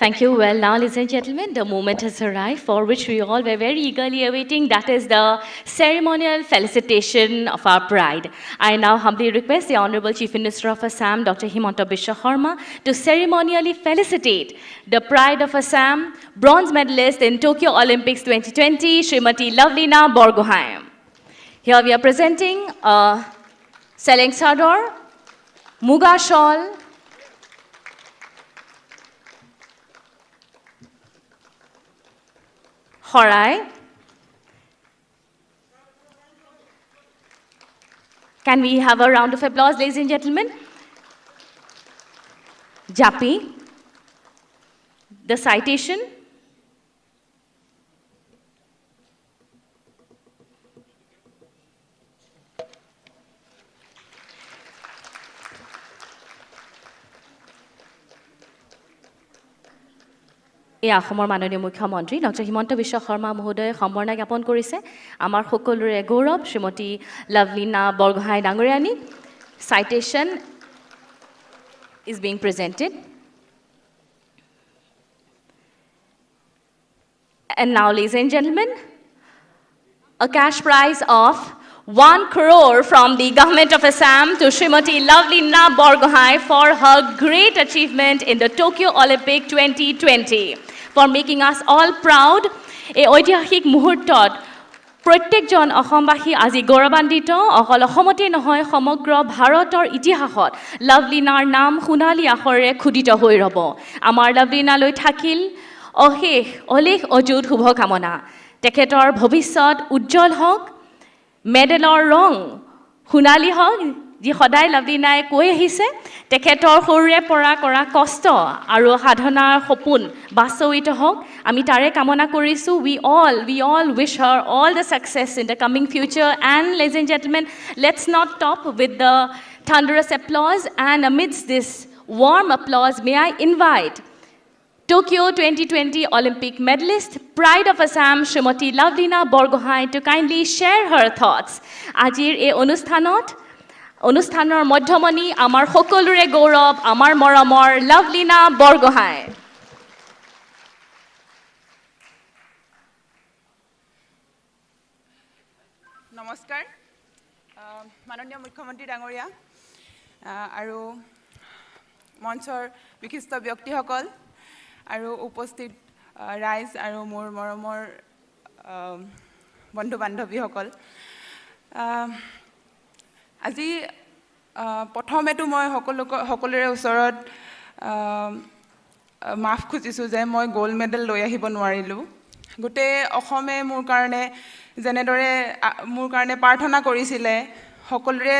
Thank you. Well, now, ladies and gentlemen, the moment has arrived for which we all were very eagerly awaiting. That is the ceremonial felicitation of our pride. I now humbly request the Honorable Chief Minister of Assam, Dr. Himanta Biswa Sarma, to ceremonially felicitate the pride of Assam, bronze medalist in Tokyo Olympics 2020, Srimati Lovlina Borgohain. Here we are presenting a Seleng Chador, Muga shawl, Horai. Can we have a round of applause, ladies and gentlemen? Japi, the citation. এয়া অসমৰ মাননীয় মুখ্যমন্ত্ৰী ডক্টৰ হিমন্ত বিশ্ব শৰ্মা মহোদয়ে সম্বৰ্ধনা জ্ঞাপন কৰিছে আমাৰ সকলোৰে গৌৰৱ শ্ৰীমতী Lovlina Borgohain ডাঙৰীয়ানী। Citation is being presented. And now, ladies and gentlemen, a cash prize of 1 crore from the government of Assam to Srimati Lovlina Borgohain for her great achievement in the Tokyo Olympic 2020, for making us all proud. এই ঐতিহাসিক মুহূৰ্তত প্ৰত্যেকজন অসমবাসী আজি গৌৰৱান্বিত। অকল অসমতেই নহয়, সমগ্ৰ ভাৰতৰ ইতিহাসত লাভলীনাৰ নাম সোণালী আখৰেৰে খোদিত হৈ ৰ'ব। আমাৰ লাভলীনালৈ থাকিল অশেষ অলেখ অযুত শুভকামনা। তেখেতৰ ভৱিষ্যত উজ্জ্বল হওক, মেডেলৰ ৰং সোণালী হওক, যি সদায় লাভলীনাই কৈ আহিছে। তেখেতৰ সৰুৰে পৰা কৰা কষ্ট আৰু সাধনাৰ সপোন বাস্তৱিত হওক, আমি তাৰে কামনা কৰিছোঁ। We all wish her all the success in the coming future. And ladies and gentlemen, let's not stop with the thunderous applause, and amidst this warm applause, may I invite Tokyo 2020 Olympic medalist, pride of Assam, Srimati Lovlina Borgohain, to kindly share her thoughts. আজিৰ এই অনুষ্ঠানৰ মধ্যমণি, আমাৰ সকলোৰে গৌৰৱ, আমাৰ মৰমৰ লাভলীনা বৰগোহাঁই। নমস্কাৰ, মাননীয় মুখ্যমন্ত্ৰী ডাঙৰীয়া আৰু মঞ্চৰ বিশিষ্ট ব্যক্তিসকল আৰু উপস্থিত ৰাইজ আৰু মোৰ মৰমৰ বন্ধু বান্ধৱীসকল, আজি প্ৰথমেতো মই সকলোৰে ওচৰত মাফ খুজিছোঁ যে মই গ'ল্ড মেডেল লৈ আহিব নোৱাৰিলোঁ। গোটেই অসমে মোৰ কাৰণে যেনেদৰে মোৰ কাৰণে প্ৰাৰ্থনা কৰিছিলে, সকলোৰে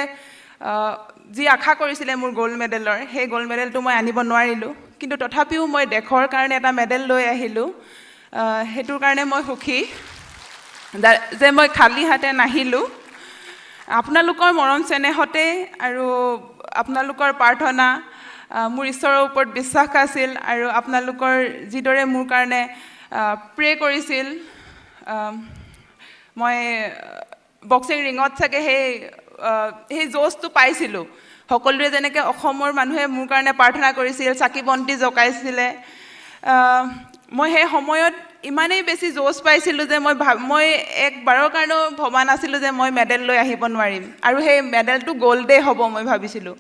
যি আশা কৰিছিলে মোৰ গ'ল্ড মেডেলৰ, সেই গ'ল্ড মেডেলটো মই আনিব নোৱাৰিলোঁ। কিন্তু তথাপিও মই দেশৰ কাৰণে এটা মেডেল লৈ আহিলোঁ। সেইটোৰ কাৰণে মই সুখী যে মই খালী হাতে নাহিলোঁ। আপোনালোকৰ মৰম চেনেহতে আৰু আপোনালোকৰ প্ৰাৰ্থনা, মোৰ ঈশ্বৰৰ ওপৰত বিশ্বাস আছিল আৰু আপোনালোকৰ যিদৰে মোৰ কাৰণে প্ৰে' কৰিছিল, মই বক্সিং ৰিঙত চাগে সেই জ'চটো পাইছিলোঁ। সকলোৱে যেনেকৈ অসমৰ মানুহে মোৰ কাৰণে প্ৰাৰ্থনা কৰিছিল, চাকি বন্তি জগাইছিলে, মই সেই সময়ত ইমানেই বেছি জ'চ পাইছিলোঁ যে মই একবাৰৰ কাৰণেও ভবা নাছিলোঁ যে মই মেডেল লৈ আহিব নোৱাৰিম আৰু সেই মেডেলটো গ'ল্ডেই হ'ব মই ভাবিছিলোঁ।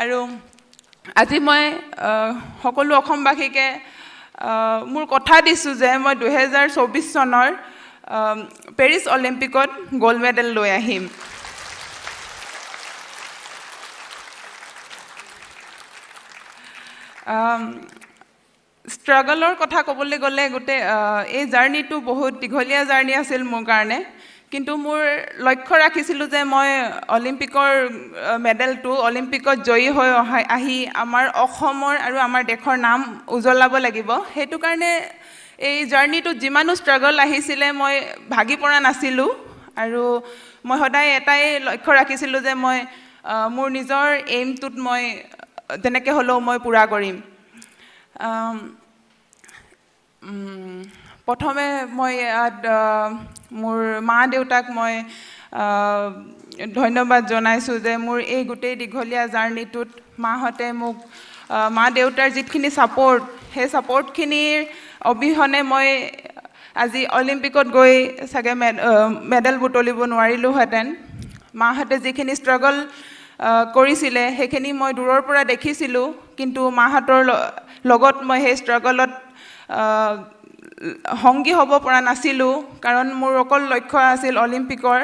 আৰু আজি মই সকলো অসমবাসীকে মোৰ কথা দিছোঁ যে মই 2024 চনৰ পেৰিছ অলিম্পিকত গ'ল্ড মেডেল লৈ আহিম। ষ্ট্ৰাগলৰ কথা ক'বলৈ গ'লে গোটেই এই জাৰ্ণিটো বহুত দীঘলীয়া জাৰ্ণি আছিল মোৰ কাৰণে। কিন্তু মোৰ লক্ষ্য ৰাখিছিলোঁ যে মই অলিম্পিকৰ মেডেলটো অলিম্পিকত জয়ী হৈ আহি আমাৰ অসমৰ আৰু আমাৰ দেশৰ নাম উজ্বলাব লাগিব। সেইটো কাৰণে এই জাৰ্ণিটোত যিমানো ষ্ট্ৰাগল আহিছিলে মই ভাগি পৰা নাছিলোঁ আৰু মই সদায় এটাই লক্ষ্য ৰাখিছিলোঁ যে মই মোৰ নিজৰ এইমটোত মই যেনেকৈ হ'লেও মই পূৰা কৰিম। প্ৰথমে মই ইয়াত মোৰ মা দেউতাক মই ধন্যবাদ জনাইছোঁ যে মোৰ এই গোটেই দীঘলীয়া জাৰ্ণিটোত মাহঁতে মোক, মা দেউতাৰ যিখিনি ছাপৰ্ট, সেই ছাপৰ্টখিনিৰ অবিহনে মই আজি অলিম্পিকত গৈ চাগে মেডেল বুটলিব নোৱাৰিলোঁহেঁতেন। মাহঁতে যিখিনি ষ্ট্ৰাগল কৰিছিলে সেইখিনি মই দূৰৰ পৰা দেখিছিলোঁ, কিন্তু মাহঁতৰ লগত মই সেই ষ্ট্ৰাগলত সংগী হ'ব পৰা নাছিলোঁ, কাৰণ মোৰ অকল লক্ষ্য আছিল অলিম্পিকৰ।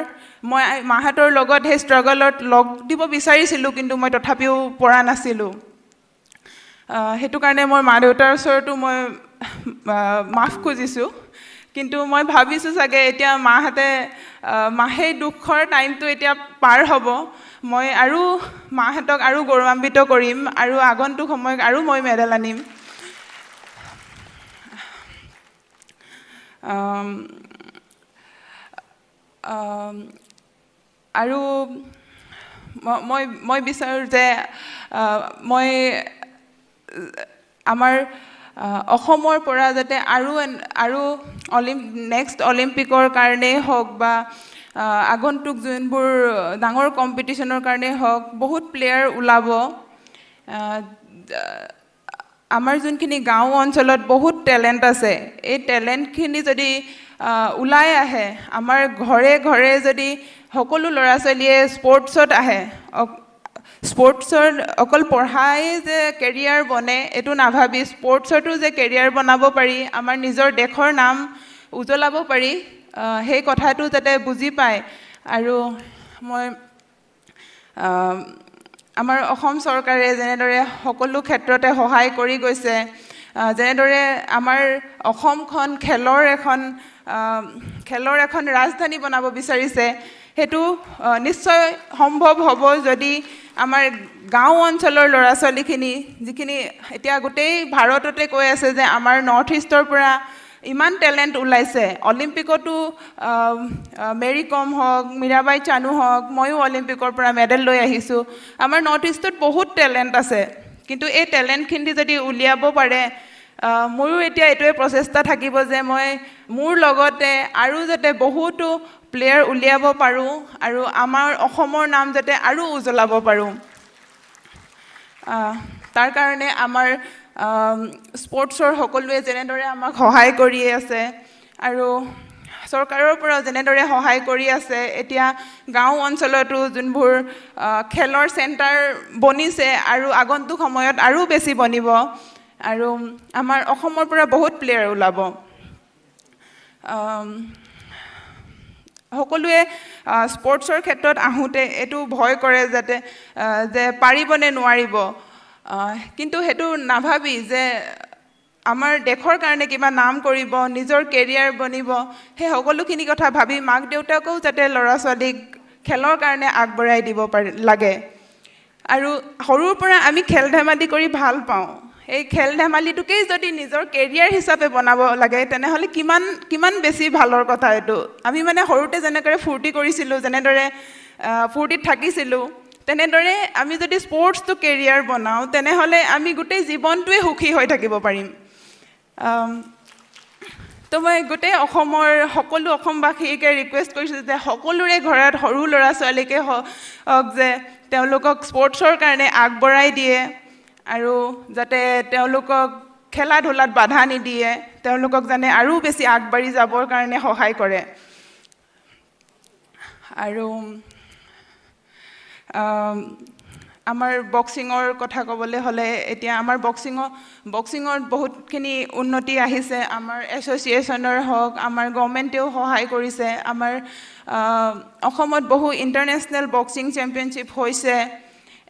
মই মাহঁতৰ লগত সেই ষ্ট্ৰাগলত লগ দিব বিচাৰিছিলোঁ, কিন্তু মই তথাপিও পৰা নাছিলোঁ। সেইটো কাৰণে মই মা দেউতাৰ ওচৰতো মই মাফ খুজিছোঁ। কিন্তু মই ভাবিছোঁ চাগে এতিয়া মাহঁতে, সেই দুখৰ টাইমটো এতিয়া পাৰ হ'ব, মই আৰু মাহঁতক আৰু গৌৰৱান্বিত কৰিম আৰু আগন্তুক সময়ত আৰু মই মেডেল আনিম। আৰু মই বিচাৰোঁ যে মই আমাৰ অসমৰ পৰা যাতে আৰু নেক্সট অলিম্পিকৰ কাৰণেই হওক বা আগন্তুক যোনবোৰ ডাঙৰ কম্পিটিশ্যনৰ কাৰণেই হওক বহুত প্লেয়াৰ ওলাব। আমাৰ যোনখিনি গাঁও অঞ্চলত বহুত টেলেণ্ট আছে, এই টেলেণ্টখিনি যদি ওলাই আহে, আমাৰ ঘৰে ঘৰে যদি সকলো ল'ৰা ছোৱালীয়ে স্পৰ্টছত আহে, স্পৰ্টছৰ অকল পঢ়াই যে কেৰিয়াৰ বনে এইটো নাভাবি স্পৰ্টছতো যে কেৰিয়াৰ বনাব পাৰি, আমাৰ নিজৰ দেশৰ নাম উজ্বলাব পাৰি, সেই কথাটো যাতে বুজি পায়। আৰু মই আমাৰ অসম চৰকাৰে যেনেদৰে সকলো ক্ষেত্ৰতে সহায় কৰি গৈছে, যেনেদৰে আমাৰ অসমখন খেলৰ এখন ৰাজধানী বনাব বিচাৰিছে, সেইটো নিশ্চয় সম্ভৱ হ'ব যদি আমাৰ গাঁও অঞ্চলৰ ল'ৰা ছোৱালীখিনি, যিখিনি এতিয়া গোটেই ভাৰততে কৈ আছে যে আমাৰ নৰ্থ ইষ্টৰ পৰা ইমান টেলেণ্ট ওলাইছে, অলিম্পিকতো মেৰী কম হওক, মীৰাবাই চানু হওক, ময়ো অলিম্পিকৰ পৰা মেডেল লৈ আহিছোঁ। আমাৰ নৰ্থ ইষ্টত বহুত টেলেণ্ট আছে, কিন্তু এই টেলেণ্টখিনি যদি উলিয়াব পাৰে, মোৰো এতিয়া এইটোৱে প্ৰচেষ্টা থাকিব যে মই মোৰ লগতে আৰু যাতে বহুতো প্লেয়াৰ উলিয়াব পাৰোঁ আৰু আমাৰ অসমৰ নাম যাতে আৰু উজ্বলাব পাৰোঁ। তাৰ কাৰণে আমাৰ স্পৰ্টছৰ সকলোৱে যেনেদৰে আমাক সহায় কৰি আছে আৰু চৰকাৰৰ পৰাও যেনেদৰে সহায় কৰি আছে, এতিয়া গাঁও অঞ্চলতো যোনবোৰ খেলৰ চেণ্টাৰ বনিছে আৰু আগন্তুক সময়ত আৰু বেছি বনিব আৰু আমাৰ অসমৰ পৰা বহুত প্লেয়াৰ ওলাব। সকলোৱে স্পৰ্টছৰ ক্ষেত্ৰত আহোঁতে এইটো ভয় কৰে যাতে যে পাৰিবনে নোৱাৰিব, কিন্তু সেইটো নাভাবি যে আমাৰ দেশৰ কাৰণে কিবা নাম কৰিব, নিজৰ কেৰিয়াৰ বনিব, সেই সকলোখিনি কথা ভাবি মাক দেউতাকেও যাতে ল'ৰা ছোৱালীক খেলৰ কাৰণে আগবঢ়াই দিব পাৰে লাগে। আৰু সৰুৰ পৰা আমি খেল ধেমালি কৰি ভাল পাওঁ, এই খেল ধেমালিটোকেই যদি নিজৰ কেৰিয়াৰ হিচাপে বনাব লাগে তেনেহ'লে কিমান কিমান বেছি ভালৰ কথা এইটো। আমি মানে সৰুতে যেনেদৰে ফূৰ্তি কৰিছিলোঁ, যেনেদৰে ফূৰ্তিত থাকিছিলোঁ, তেনেদৰে আমি যদি স্পৰ্টছটো কেৰিয়াৰ বনাওঁ তেনেহ'লে আমি গোটেই জীৱনটোৱে সুখী হৈ থাকিব পাৰিম। তো মই গোটেই অসমৰ সকলো অসমবাসীকে ৰিকুৱেষ্ট কৰিছোঁ যে সকলোৰে ঘৰত সৰু ল'ৰা ছোৱালীকে হওক যে তেওঁলোকক স্পৰ্টছৰ কাৰণে আগবঢ়াই দিয়ে আৰু যাতে তেওঁলোকক খেলা ধূলাত বাধা নিদিয়ে, তেওঁলোকক যাতে আৰু বেছি আগবাঢ়ি যাবৰ কাৰণে সহায় কৰে। আৰু আমাৰ বক্সিঙৰ কথা ক'বলৈ হ'লে এতিয়া আমাৰ বক্সিঙত বহুতখিনি উন্নতি আহিছে। আমাৰ এছ'চিয়েশ্যনৰ হওক, আমাৰ গভৰ্ণমেণ্টেও সহায় কৰিছে, আমাৰ অসমত বহু ইণ্টাৰনেশ্যনেল বক্সিং চেম্পিয়নশ্বিপ হৈছে।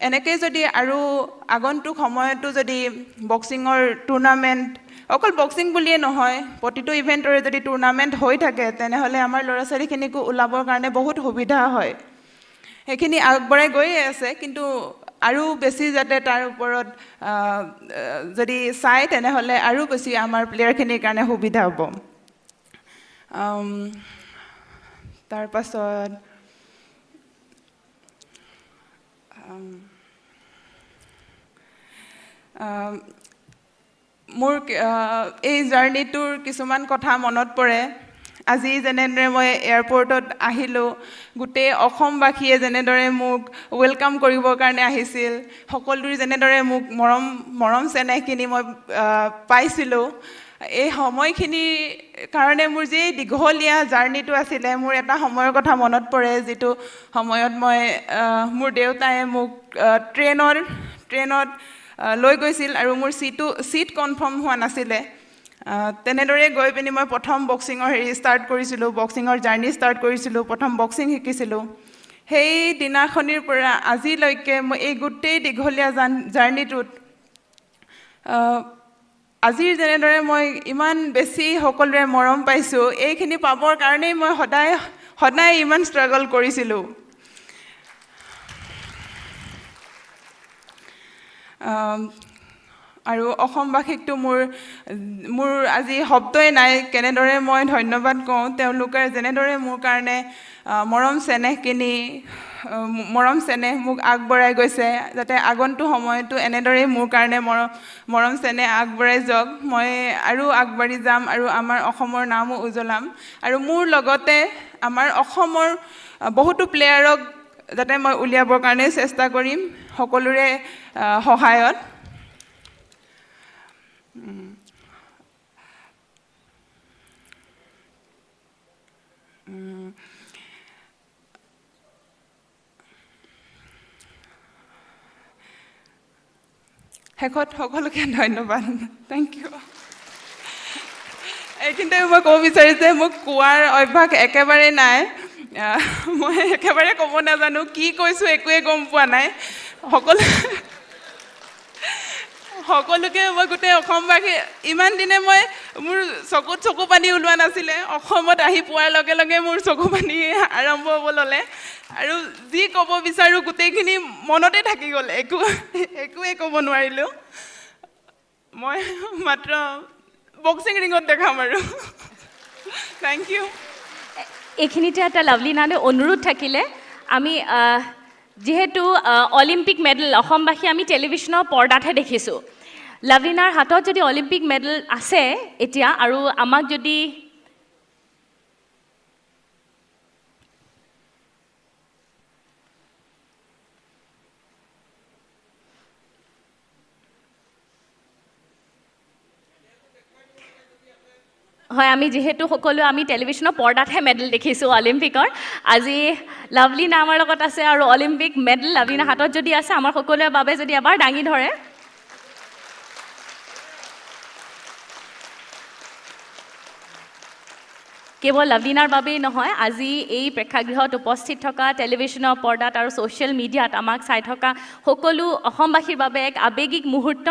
এনেকৈ যদি আৰু আগন্তুক সময়তো যদি বক্সিঙৰ টুৰ্ণামেণ্ট, অকল বক্সিং বুলিয়ে নহয়, প্ৰতিটো ইভেণ্টৰে যদি টুৰ্ণামেণ্ট হৈ থাকে তেনেহ'লে আমাৰ ল'ৰা ছোৱালীখিনিকো ওলাবৰ কাৰণে বহুত সুবিধা হয়। সেইখিনি আগবঢ়াই গৈয়ে আছে, কিন্তু আৰু বেছি যাতে তাৰ ওপৰত যদি চায় তেনেহ'লে আৰু বেছি আমাৰ প্লেয়াৰখিনিৰ কাৰণে সুবিধা হ'ব। তাৰপাছত মোৰ এই জাৰ্ণিটোৰ কিছুমান কথা মনত পৰে। আজি যেনেদৰে মই এয়াৰপৰ্টত আহিলোঁ, গোটেই অসমবাসীয়ে যেনেদৰে মোক welcome কৰিবৰ কাৰণে আহিছিল, সকলোৰে যেনেদৰে মোক মৰম চেনেহখিনি মই পাইছিলোঁ, এই সময়খিনিৰ কাৰণে মোৰ যি দীঘলীয়া জাৰ্ণিটো আছিলে, মোৰ এটা সময়ৰ কথা মনত পৰে যিটো সময়ত মই মোৰ দেউতাই মোক ট্ৰেইনত লৈ গৈছিল আৰু মোৰ ছিট কনফাৰ্ম হোৱা নাছিলে। তেনেদৰে গৈ পিনি মই প্ৰথম বক্সিঙৰ হেৰি ষ্টাৰ্ট কৰিছিলোঁ, বক্সিঙৰ জাৰ্ণি ষ্টাৰ্ট কৰিছিলোঁ, প্ৰথম বক্সিং শিকিছিলোঁ। সেই দিনাখনিৰ পৰা আজিলৈকে মই এই গোটেই দীঘলীয়া জাৰ্ণিটোত আজিৰ যেনেদৰে মই ইমান বেছি সকলোৰে মৰম পাইছোঁ, এইখিনি পাবৰ কাৰণেই মই সদায় সদায় ইমান ষ্ট্ৰাগল কৰিছিলোঁ। আৰু অসমবাসীকতো মোৰ মোৰ আজি শব্দই নাই কেনেদৰে মই ধন্যবাদ কওঁ। তেওঁলোকে যেনেদৰে মোৰ কাৰণে মৰম চেনেহখিনি মৰম চেনেহ মোক আগবঢ়াই গৈছে, যাতে আগন্তুক সময়তো এনেদৰেই মোৰ কাৰণে মৰম চেনেহ আগবঢ়াই যাওক। মই আৰু আগবাঢ়ি যাম আৰু আমাৰ অসমৰ নামো উজ্বলাম আৰু মোৰ লগতে আমাৰ অসমৰ বহুতো প্লেয়াৰক যাতে মই উলিয়াবৰ কাৰণে চেষ্টা কৰিম সকলোৰে সহায়ত। শেষত সকলোকে ধন্যবাদ, thank U. এইখিনিতে মই ক'ব বিচাৰিছোঁ যে মোক কোৱাৰ অভ্যাস একেবাৰে নাই। মই একেবাৰে ক'ব নাজানো, কি কৈছোঁ একোৱে গম পোৱা নাই। সকলোকে মই গোটেই অসমবাসী, ইমান দিনে মই মোৰ চকুত চকু পানী ওলোৱা নাছিলে, অসমত আহি পোৱাৰ লগে লগে মোৰ চকু পানী আৰম্ভ হ'ব ল'লে আৰু যি ক'ব বিচাৰোঁ গোটেইখিনি মনতে থাকি গ'ল, একোৱে ক'ব নোৱাৰিলোঁ। মই মাত্ৰ বক্সিং ৰিঙত দেখাম আৰু। Thank you. এইখিনিতে এটা লাভলীনালৈ অনুৰোধ থাকিলে, আমি যিহেতু অলিম্পিক মেডেল অসমবাসী আমি টেলিভিশ্যনৰ পৰ্দাতহে দেখিছোঁ, লাভলীনাৰ হাতত যদি অলিম্পিক মেডেল আছে এতিয়া আৰু আমাক যদি হয়, আমি যিহেতু সকলো আমি টেলিভিশ্যনৰ পৰ্দাতহে মেডেল দেখিছোঁ অলিম্পিকৰ, আজি লাভলীনা আমাৰ লগত আছে আৰু অলিম্পিক মেডেল লাভলীনাৰ হাতত যদি আছে আমাৰ সকলোৰে বাবে যদি এবাৰ দাঙি ধৰে। কেৱল লাভলীনাৰ বাবেই নহয়, আজি এই প্ৰেক্ষাগৃহত উপস্থিত থকা টেলিভিশ্যনৰ পৰ্দাত আৰু ছ'চিয়েল মিডিয়াত আমাক চাই থকা সকলো অসমবাসীৰ বাবে এক আৱেগিক মুহূৰ্ত।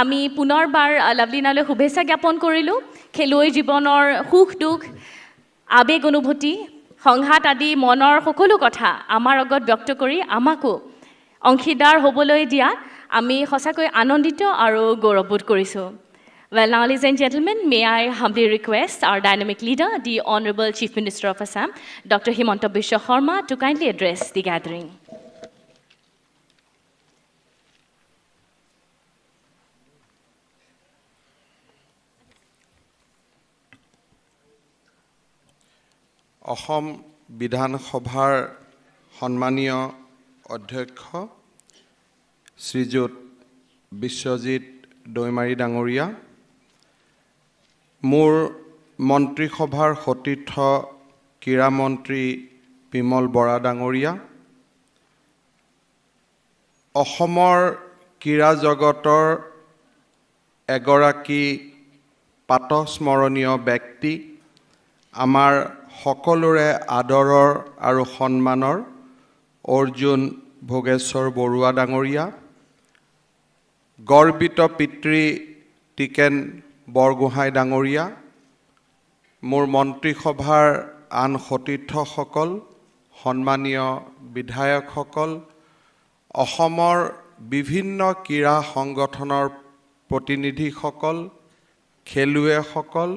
আমি পুনৰবাৰ লাভলীনালৈ শুভেচ্ছা জ্ঞাপন কৰিলোঁ। খেলুৱৈ জীৱনৰ সুখ দুখ, আৱেগ অনুভূতি, সংঘাত আদি মনৰ সকলো কথা আমাৰ আগত ব্যক্ত কৰি আমাকো অংশীদাৰ হ'বলৈ দিয়া আমি সঁচাকৈ আনন্দিত আৰু গৌৰৱবোধ কৰিছোঁ। Well, now, ladies and gentlemen, may I humbly request our dynamic leader, the Honorable Chief Minister of Assam, Dr. Himanta Biswa Sarma, to kindly address the gathering. Assam বিধানসভাৰ সন্মানীয় অধ্যক্ষ শ্ৰীযুত বিশ্বজিৎ দৈমাৰী ডাঙৰীয়া, মোৰ মন্ত্ৰীসভাৰ সতীৰ্থ ক্ৰীড়ামন্ত্ৰী বিমল বৰা ডাঙৰীয়া, অসমৰ ক্ৰীড়া জগতৰ এগৰাকী প্ৰাতঃস্মৰণীয় ব্যক্তি, আমাৰ সকলোৰে আদৰৰ আৰু সন্মানৰ অৰ্জুন ভোগেশ্বৰ বৰুৱা ডাঙৰীয়া, গৰ্বিত পিতৃ টিকেন বৰগোহাঁই ডাঙৰীয়া, মোৰ মন্ত্ৰীসভাৰ আন সতীৰ্থসকল, সন্মানীয় বিধায়কসকল, অসমৰ বিভিন্ন ক্ৰীড়া সংগঠনৰ প্ৰতিনিধিসকল, খেলুৱৈসকল,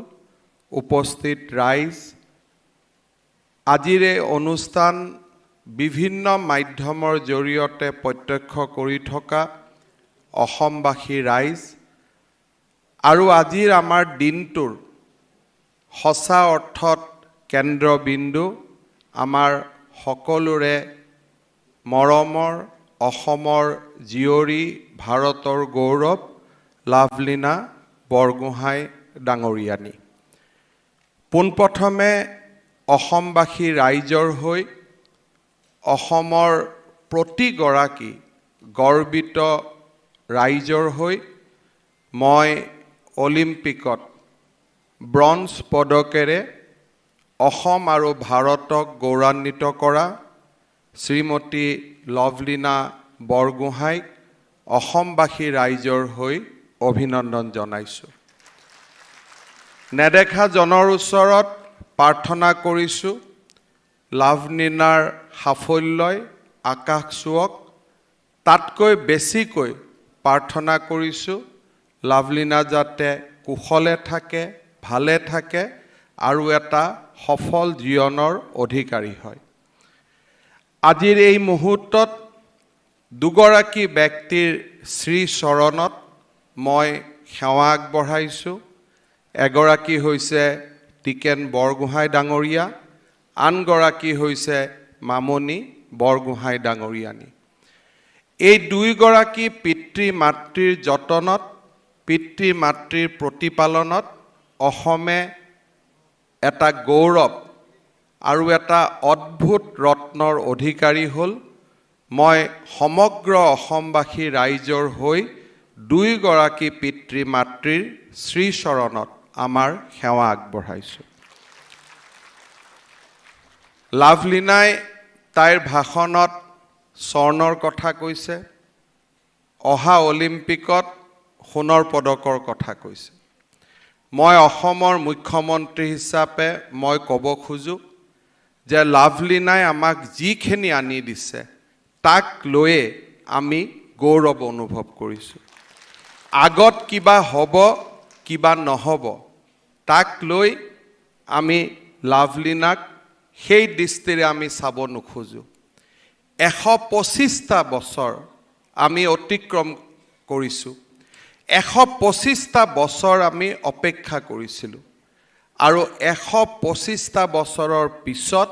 উপস্থিত ৰাইজ, আজিৰ এই অনুষ্ঠান বিভিন্ন মাধ্যমৰ জৰিয়তে প্ৰত্যক্ষ কৰি থকা অসমবাসী ৰাইজ আৰু আজিৰ আমাৰ দিনটোৰ সঁচা অৰ্থত কেন্দ্ৰবিন্দু আমাৰ সকলোৰে মৰমৰ অসমৰ জীয়ৰী, ভাৰতৰ গৌৰৱ লাভলীনা বৰগোহাঁই ডাঙৰীয়ানী। পোনপ্ৰথমে অসমবাসী ৰাইজৰ হৈ অসমৰ প্ৰতিগৰাকী গৰ্বিত ৰাইজৰ হৈ মই অলিম্পিকত ব্ৰঞ্জ পদকেৰে অসম আৰু ভাৰতক গৌৰৱান্বিত কৰা শ্ৰীমতী লভলীনা বৰগোহাঁইক অসমবাসী ৰাইজৰ হৈ অভিনন্দন জনাইছোঁ। নেদেখাজনৰ ওচৰত প্ৰাৰ্থনা কৰিছোঁ লাভলীনাৰ সাফল্যই আকাশ চুৱক, তাতকৈ বেছিকৈ প্ৰাৰ্থনা কৰিছোঁ লাভলীনা যাতে কুশলে থাকে, ভালে থাকে আৰু এটা সফল জীৱনৰ অধিকাৰী হয়। আজিৰ এই মুহূৰ্তত দুগৰাকী ব্যক্তিৰ শ্ৰীচৰণত মই সেৱা আগবঢ়াইছোঁ। এগৰাকী হৈছে টিকেন বৰগোহাঁই ডাঙৰীয়া, আনগৰাকী হৈছে মামণি বৰগোহাঁই ডাঙৰীয়ানী। এই দুয়োগৰাকী পিতৃ মাতৃৰ যতনত, পিতৃ মাতৃৰ প্ৰতিপালনত অসমে এটা গৌৰৱ আৰু এটা অদ্ভুত ৰত্নৰ অধিকাৰী হ'ল। মই সমগ্ৰ অসমবাসী ৰাইজৰ হৈ দুয়োগৰাকী পিতৃ মাতৃৰ শ্ৰীচৰণত আমাৰ সেৱা আগবঢ়াইছোঁ। লাভলীনাই তাইৰ ভাষণত স্বৰ্ণৰ কথা কৈছে, অহা অলিম্পিকত সোণৰ পদকৰ কথা কৈছে। মই অসমৰ মুখ্যমন্ত্ৰী হিচাপে মই ক'ব খোজোঁ যে লাভলীনাই আমাক যিখিনি আনি দিছে তাক লৈয়ে আমি গৌৰৱ অনুভৱ কৰিছোঁ। আগত কিবা হ'ব কিবা নহ'ব তাক লৈ আমি লাভলীনাক সেই দৃষ্টিৰে আমি চাব নোখোজোঁ। 125টা বছৰ আমি অতিক্ৰম কৰিছোঁ, 125টা বছৰ আমি অপেক্ষা কৰিছিলোঁ আৰু 125টা বছৰৰ পিছত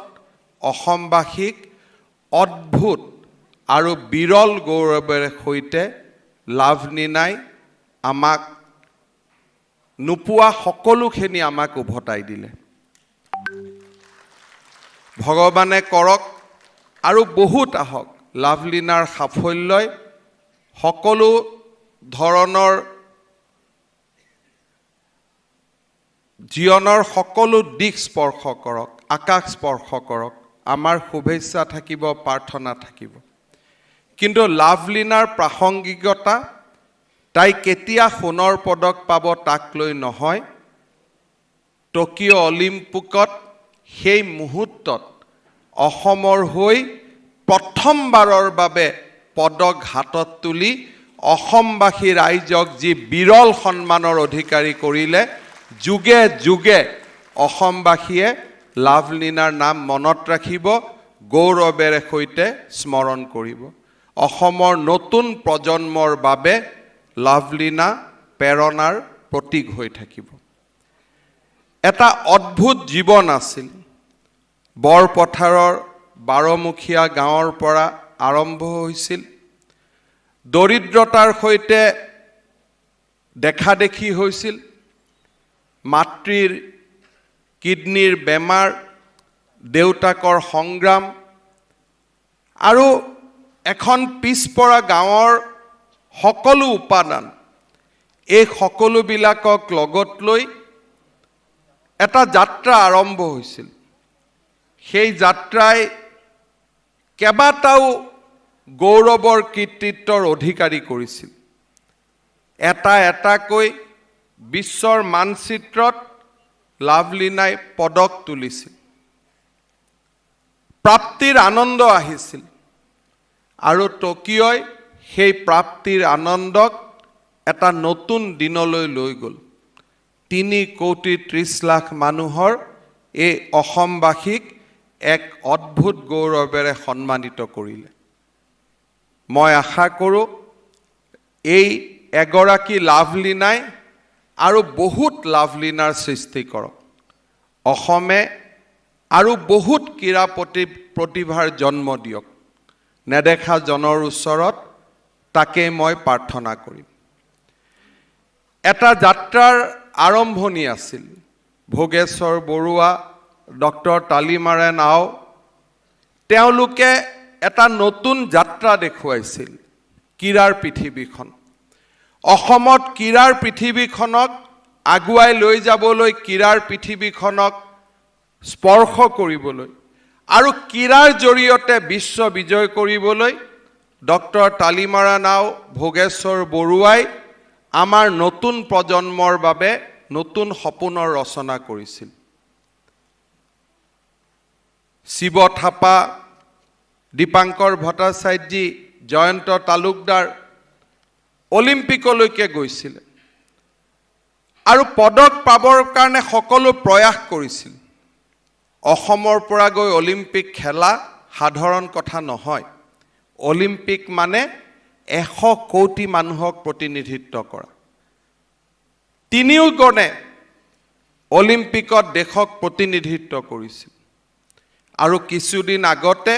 অসমবাসীক অদ্ভুত আৰু বিৰল গৌৰৱেৰে সৈতে লাভলীনাই আমাক নোপোৱা সকলোখিনি আমাক উভতাই দিলে। ভগৱানে কৰক আৰু বহুত আহক, লাভলীনাৰ সাফল্যই সকলো ধৰণৰ জীৱনৰ সকলো দিশ স্পৰ্শ কৰক, আকাশ স্পৰ্শ কৰক। আমাৰ শুভেচ্ছা থাকিব, প্ৰাৰ্থনা থাকিব। কিন্তু লাভলীনাৰ প্ৰাসংগিকতা তাই কেতিয়া সোণৰ পদক পাব তাক লৈ নহয়, টকিঅ' অলিম্পিকত সেই মুহূৰ্তত অসমৰ হৈ প্ৰথমবাৰৰ বাবে পদক হাতত তুলি অসমবাসী ৰাইজক যি বিৰল সন্মানৰ অধিকাৰী কৰিলে, যুগে যুগে অসমবাসীয়ে লাভলীনাৰ নাম মনত ৰাখিব, গৌৰৱেৰে সৈতে স্মৰণ কৰিব। অসমৰ নতুন প্ৰজন্মৰ বাবে লাভলীনা প্ৰেৰণাৰ প্ৰতীক হৈ থাকিব। এটা অদ্ভুত জীৱন আছিল। বৰপথাৰৰ বাৰমুখীয়া গাঁৱৰ পৰা আৰম্ভ হৈছিল, দৰিদ্ৰতাৰ সৈতে দেখা দেখি হৈছিল, মাতৃৰ কিডনীৰ বেমাৰ, দেউতাকৰ সংগ্ৰাম আৰু এখন পিছপৰা গাঁৱৰ সকলো উপাদান, এই সকলোবিলাকক লগত লৈ এটা যাত্ৰা আৰম্ভ হৈছিল। সেই যাত্ৰাই কেইবাটাও গৌৰৱৰ কৃতিত্বৰ অধিকাৰী কৰিছিল। এটা এটাকৈ বিশ্বৰ মানচিত্ৰত লাভলীনাই পদক তুলিছিল, প্ৰাপ্তিৰ আনন্দ আহিছিল আৰু টকিঅ'ই সেই প্ৰাপ্তিৰ আনন্দক এটা নতুন দিনলৈ লৈ গ'ল। 3 কোটি 30 লাখ মানুহৰ এই অসমবাসীক এক অদ্ভুত গৌৰৱেৰে সন্মানিত কৰিলে। মই আশা কৰোঁ এই এগৰাকী লাভলীনাই আৰু বহুত লাভলীনাৰ সৃষ্টি কৰক, অসমে আৰু বহুত ক্ৰীড়া প্ৰতিভাৰ জন্ম দিয়ক। নেদেখা জনৰ ওচৰত তাকে মই প্ৰাৰ্থনা কৰিম। এটা যাত্ৰাৰ আৰম্ভণি আছিল। ভোগেশ্বৰ বৰুৱা, ডক্টৰ তালিমাৰেন আও, তেওঁলোকে এটা নতুন যাত্ৰা দেখুৱাইছিল ক্ৰীড়াৰ পৃথিৱীখন। অসমত ক্ৰীড়াৰ পৃথিৱীখনক আগুৱাই লৈ যাবলৈ, ক্ৰীড়াৰ পৃথিৱীখনক স্পৰ্শ কৰিবলৈ আৰু ক্ৰীড়াৰ জৰিয়তে বিশ্ব বিজয় কৰিবলৈ ডক্টৰ তালিমাৰা নাও, ভোগেশ্বৰ বৰুৱাই আমাৰ নতুন প্ৰজন্মৰ বাবে নতুন সপোনৰ ৰচনা কৰিছিল। শিৱ থাপা, দীপাংকৰ ভট্টাচাৰ্যী, জয়ন্ত তালুকদাৰ অলিম্পিকলৈকে গৈছিলে আৰু পদক পাবৰ কাৰণে সকলো প্ৰয়াস কৰিছিল। অসমৰ পৰা গৈ অলিম্পিক খেলা সাধাৰণ কথা নহয়। অলিম্পিক মানে 100 কোটি মানুহক প্ৰতিনিধিত্ব কৰা। তিনিওগণে অলিম্পিকত দেশক প্ৰতিনিধিত্ব কৰিছিল আৰু কিছুদিন আগতে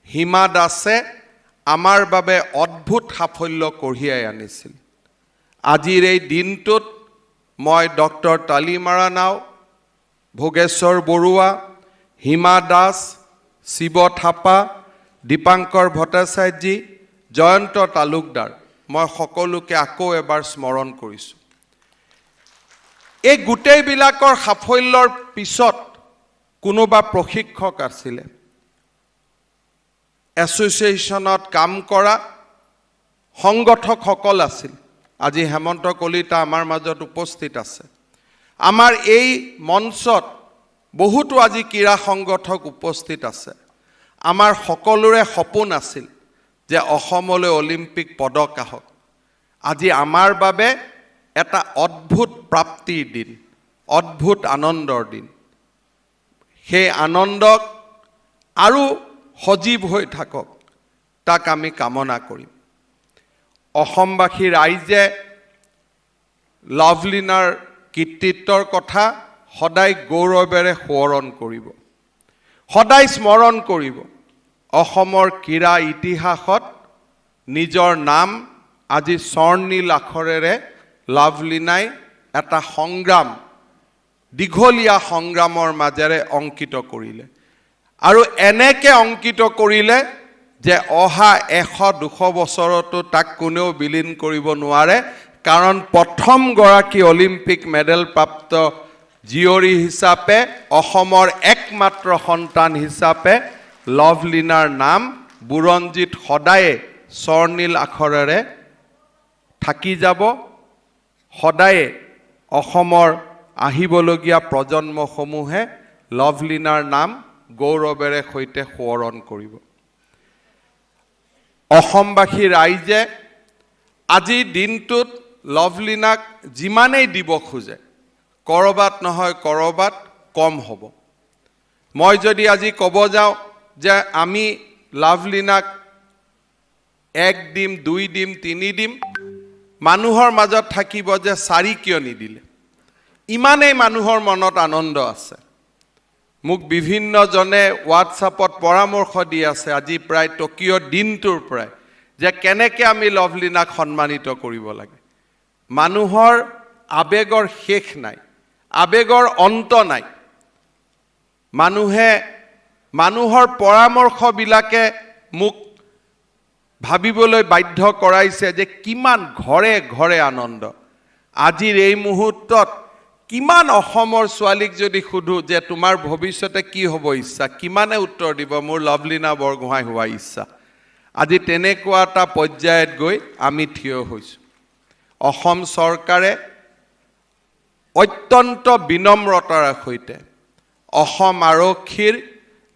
হিমা দাসে আমাৰ বাবে অদ্ভুত সাফল্য কঢ়িয়াই আনিছিল। আজিৰ এই দিনটোত মই ডক্টৰ তালিমাৰা নাও, ভোগেশ্বৰ বৰুৱা, হিমা দাস, শিৱ থাপা, দীপাংকৰ ভট্টাচাৰ্যী, জয়ন্ত তালুকদাৰ, মই সকলোকে আকৌ এবাৰ স্মৰণ কৰিছোঁ। এই গোটেইবিলাকৰ সাফল্যৰ পিছত কোনোবা প্ৰশিক্ষক আছিলে, এছ'চিয়েশ্যনত কাম কৰা সংগঠকসকল আছিল। আজি হেমন্ত কলিতা আমাৰ মাজত উপস্থিত আছে। আমাৰ এই মঞ্চত বহুতো আজি ক্ৰীড়া সংগঠক উপস্থিত আছে। আমাৰ সকলোৰে সপোন আছিল যে অসমলৈ অলিম্পিক পদক আহক। আজি আমাৰ বাবে এটা অদ্ভুত প্ৰাপ্তিৰ দিন, অদ্ভুত আনন্দৰ দিন। সেই আনন্দক আৰু সজীৱ হৈ থাকক তাক আমি কামনা কৰিম। অসমবাসী ৰাইজে লাভলীনাৰ কৃতিত্বৰ কথা সদায় গৌৰৱেৰে সোঁৱৰণ কৰিব, সদায় স্মৰণ কৰিব। অসমৰ ক্ৰীড়া ইতিহাসত নিজৰ নাম আজি স্বৰ্ণীল আখৰেৰে লাভলীনাই এটা সংগ্ৰাম, দীঘলীয়া সংগ্ৰামৰ মাজেৰে অংকিত কৰিলে। আৰু এনেকৈ অংকিত কৰিলে যে অহা 100-200 বছৰতো তাক কোনেও বিলীন কৰিব নোৱাৰে। কাৰণ প্ৰথমগৰাকী অলিম্পিক মেডেল প্ৰাপ্ত জীয়ৰী হিচাপে, অসমৰ একমাত্ৰ সন্তান হিচাপে লাভলীনাৰ নাম বুৰঞ্জীত সদায়ে স্বৰ্ণীল আখৰেৰে থাকি যাব। সদায়ে অসমৰ আহিবলগীয়া প্ৰজন্মসমূহে লাভলীনাৰ নাম গৌৰৱেৰে সৈতে সোঁৱৰণ কৰিব। অসমবাসী ৰাইজে আজিৰ দিনটোত লাভলীনাক যিমানেই দিব খোজে ক'ৰবাত নহয় ক'ৰবাত কম হ'ব। মই যদি আজি ক'ব যাওঁ যে আমি লাভলীনাক 1 দিম, 2 দিম, 3 দিম, মানুহৰ মাজত থাকিব যে 4 কিয় নিদিলে। ইমানেই মানুহৰ মনত আনন্দ আছে। মোক বিভিন্নজনে হোৱাটছআপত পৰামৰ্শ দি আছে আজি প্ৰায় টকিঅ'ৰ দিনটোৰ পৰাই যে কেনেকৈ আমি লাভলীনাক সন্মানিত কৰিব লাগে। মানুহৰ আৱেগৰ শেষ নাই, আৱেগৰ অন্ত নাই। মানুহৰ পৰামৰ্শবিলাকে মোক ভাবিবলৈ বাধ্য কৰাইছে যে কিমান ঘৰে ঘৰে আনন্দ। আজিৰ এই মুহূৰ্তত কিমান অসমৰ ছোৱালীক যদি সোধোঁ যে তোমাৰ ভৱিষ্যতে কি হ'ব ইচ্ছা, কিমানে উত্তৰ দিব মোৰ লাভলীনা বৰগোহাঁই হোৱা ইচ্ছা। আজি তেনেকুৱা এটা পৰ্যায়ত গৈ আমি থিয় হৈছোঁ। অসম চৰকাৰে অত্যন্ত বিনম্ৰতাৰ সৈতে অসম আৰক্ষীৰ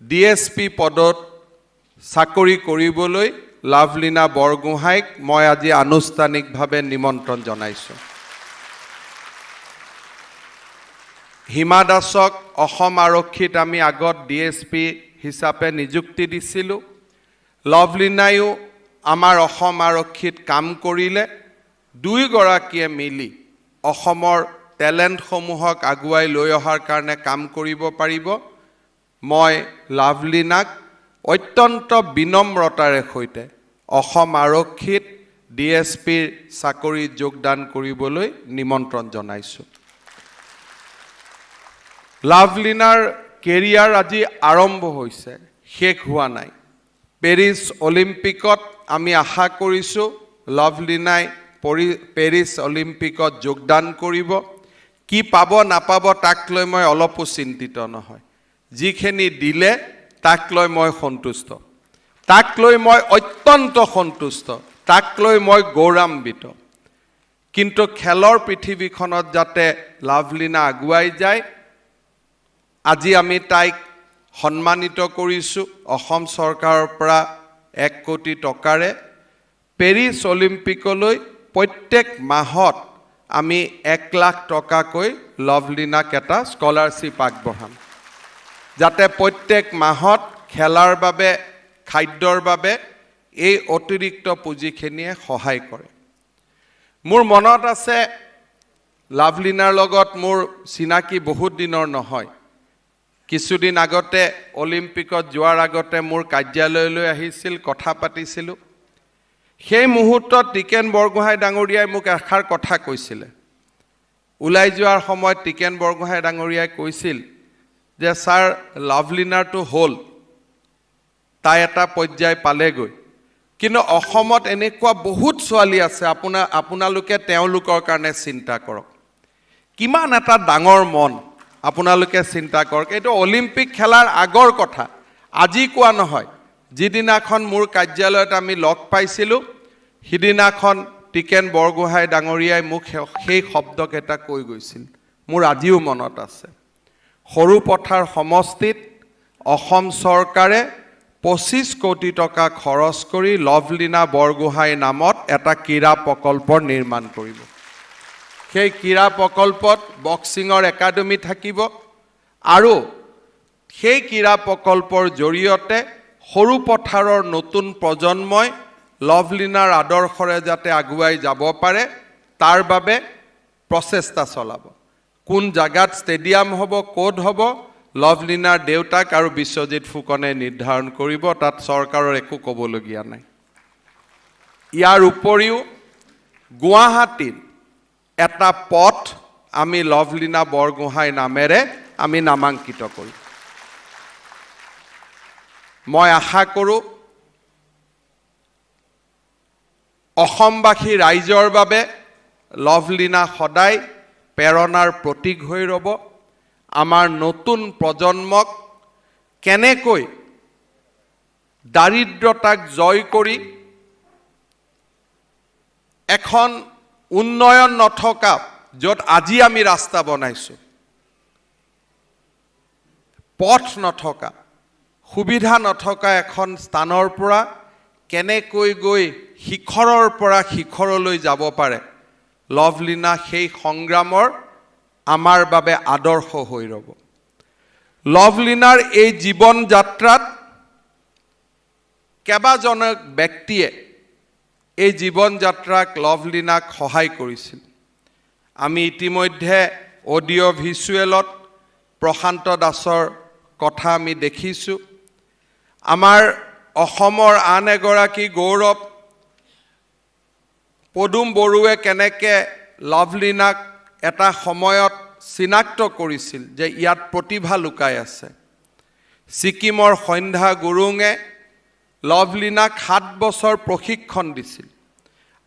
DSP পদত চাকৰি কৰিবলৈ লাভলীনা বৰগোহাঁইক মই আজি আনুষ্ঠানিকভাৱে নিমন্ত্ৰণ জনাইছোঁ। হিমা দাসক অসম আৰক্ষীত আমি আগত DSP হিচাপে নিযুক্তি দিছিলোঁ। লাভলীনায়ো আমাৰ অসম আৰক্ষীত কাম কৰিলে। দুয়োগৰাকীয়ে মিলি অসমৰ টেলেণ্টসমূহক আগুৱাই লৈ অহাৰ কাৰণে কাম কৰিব পাৰিব। মই লাভলীনাক অত্যন্ত বিনম্ৰতাৰে সৈতে অসম আৰক্ষীত DSPৰ চাকৰিত যোগদান কৰিবলৈ নিমন্ত্ৰণ জনাইছোঁ। লাভলীনাৰ কেৰিয়াৰ আজি আৰম্ভ হৈছে, শেষ হোৱা নাই। পেৰিছ অলিম্পিকত আমি আশা কৰিছোঁ লাভলীনাই পেৰিছ অলিম্পিকত যোগদান কৰিব। কি পাব নাপাব তাক লৈ মই অলপো চিন্তিত নহয়। যিখিনি দিলে তাক লৈ মই সন্তুষ্ট, তাক লৈ মই অত্যন্ত সন্তুষ্ট, তাক লৈ মই গৌৰৱান্বিত। কিন্তু খেলৰ পৃথিৱীখনত যাতে লাভলীনা আগুৱাই যায়, আজি আমি তাইক সন্মানিত কৰিছোঁ অসম চৰকাৰৰ পৰা 1 কোটি টকাৰে। পেৰিছ অলিম্পিকলৈ প্ৰত্যেক মাহত আমি 1 লাখ টকাকৈ লাভলীনাক এটা স্কলাৰশ্বিপ আগবঢ়াম, যাতে প্ৰত্যেক মাহত খেলাৰ বাবে, খাদ্যৰ বাবে এই অতিৰিক্ত পুঁজিখিনিয়ে সহায় কৰে। মোৰ মনত আছে লাভলীনাৰ লগত মোৰ চিনাকি বহুত দিনৰ নহয়। কিছুদিন আগতে অলিম্পিকত যোৱাৰ আগতে মোৰ কাৰ্যালয়লৈ আহিছিল, কথা পাতিছিলোঁ। সেই মুহূৰ্তত টিকেন বৰগোহাঁই ডাঙৰীয়াই মোক এষাৰ কথা কৈছিলে। ওলাই যোৱাৰ সময়ত টিকেন বৰগোহাঁই ডাঙৰীয়াই কৈছিল যে ছাৰ, লাভলীনাৰটো হ'ল, তাই এটা পৰ্যায় পালেগৈ, কিন্তু অসমত এনেকুৱা বহুত ছোৱালী আছে, আপোনালোকে তেওঁলোকৰ কাৰণে চিন্তা কৰক। কিমান এটা ডাঙৰ মন, আপোনালোকে চিন্তা কৰক। এইটো অলিম্পিক খেলাৰ আগৰ কথা, আজি কোৱা নহয়। যিদিনাখন মোৰ কাৰ্যালয়ত আমি লগ পাইছিলোঁ, সিদিনাখন টিকেন বৰগোহাঁই ডাঙৰীয়াই মোক সেই শব্দকেইটা কৈ গৈছিল, মোৰ আজিও মনত আছে। সৰুপথাৰ সমষ্টিত অসম চৰকাৰে 25 কোটি টকা খৰচ কৰি লভলীনা বৰগোহাঁইৰ নামত এটা ক্ৰীড়া প্ৰকল্প নিৰ্মাণ কৰিব। সেই ক্ৰীড়া প্ৰকল্পত বক্সিঙৰ একাডেমি থাকিব আৰু সেই ক্ৰীড়া প্ৰকল্পৰ জৰিয়তে সৰুপথাৰৰ নতুন প্ৰজন্মই লভলীনাৰ আদৰ্শৰে যাতে আগুৱাই যাব পাৰে তাৰ বাবে প্ৰচেষ্টা চলাব। কোন জাগাত ষ্টেডিয়াম হ'ব, ক'ত হ'ব, লভলীনাৰ দেউতাক আৰু বিশ্বজিৎ ফুকনে নিৰ্ধাৰণ কৰিব, তাত চৰকাৰৰ একো ক'বলগীয়া নাই। ইয়াৰ উপৰিও গুৱাহাটীৰ এটা পথ আমি লভলীনা বৰগোহাঁই নামেৰে আমি নামাংকিত কৰিম। মই আশা কৰোঁ অসমবাসী ৰাইজৰ বাবে লভলীনা সদায় প্ৰেৰণাৰ প্ৰতীক হৈ ৰ'ব। আমাৰ নতুন প্ৰজন্মক কেনেকৈ দাৰিদ্ৰতাক জয় কৰি এখন উন্নয়ন নথকা, য'ত আজি আমি ৰাস্তা বনাইছোঁ, পথ নথকা, সুবিধা নথকা এখন স্থানৰ পৰা কেনেকৈ গৈ শিখৰৰ পৰা শিখৰলৈ যাব পাৰে, লভলীনা সেই সংগ্ৰামৰ আমাৰ বাবে আদৰ্শ হৈ ৰ'ব। লভলীনাৰ এই জীৱন যাত্ৰাত কেইবাজনক ব্যক্তিয়ে এই জীৱন যাত্ৰাক লভলীনাক সহায় কৰিছিল। আমি ইতিমধ্যে অডিঅ' ভিজুৱেলত প্ৰশান্ত দাসৰ কথা আমি দেখিছোঁ। আমাৰ অসমৰ আন এগৰাকী গৌৰৱ পদুম বড়োৱে কেনেকৈ লভলীনাক এটা সময়ত চিনাক্ত কৰিছিল যে ইয়াত প্ৰতিভা লুকাই আছে। ছিকিমৰ সন্ধ্যা গুৰুঙে লভলীনাক 7 বছৰ প্ৰশিক্ষণ দিছিল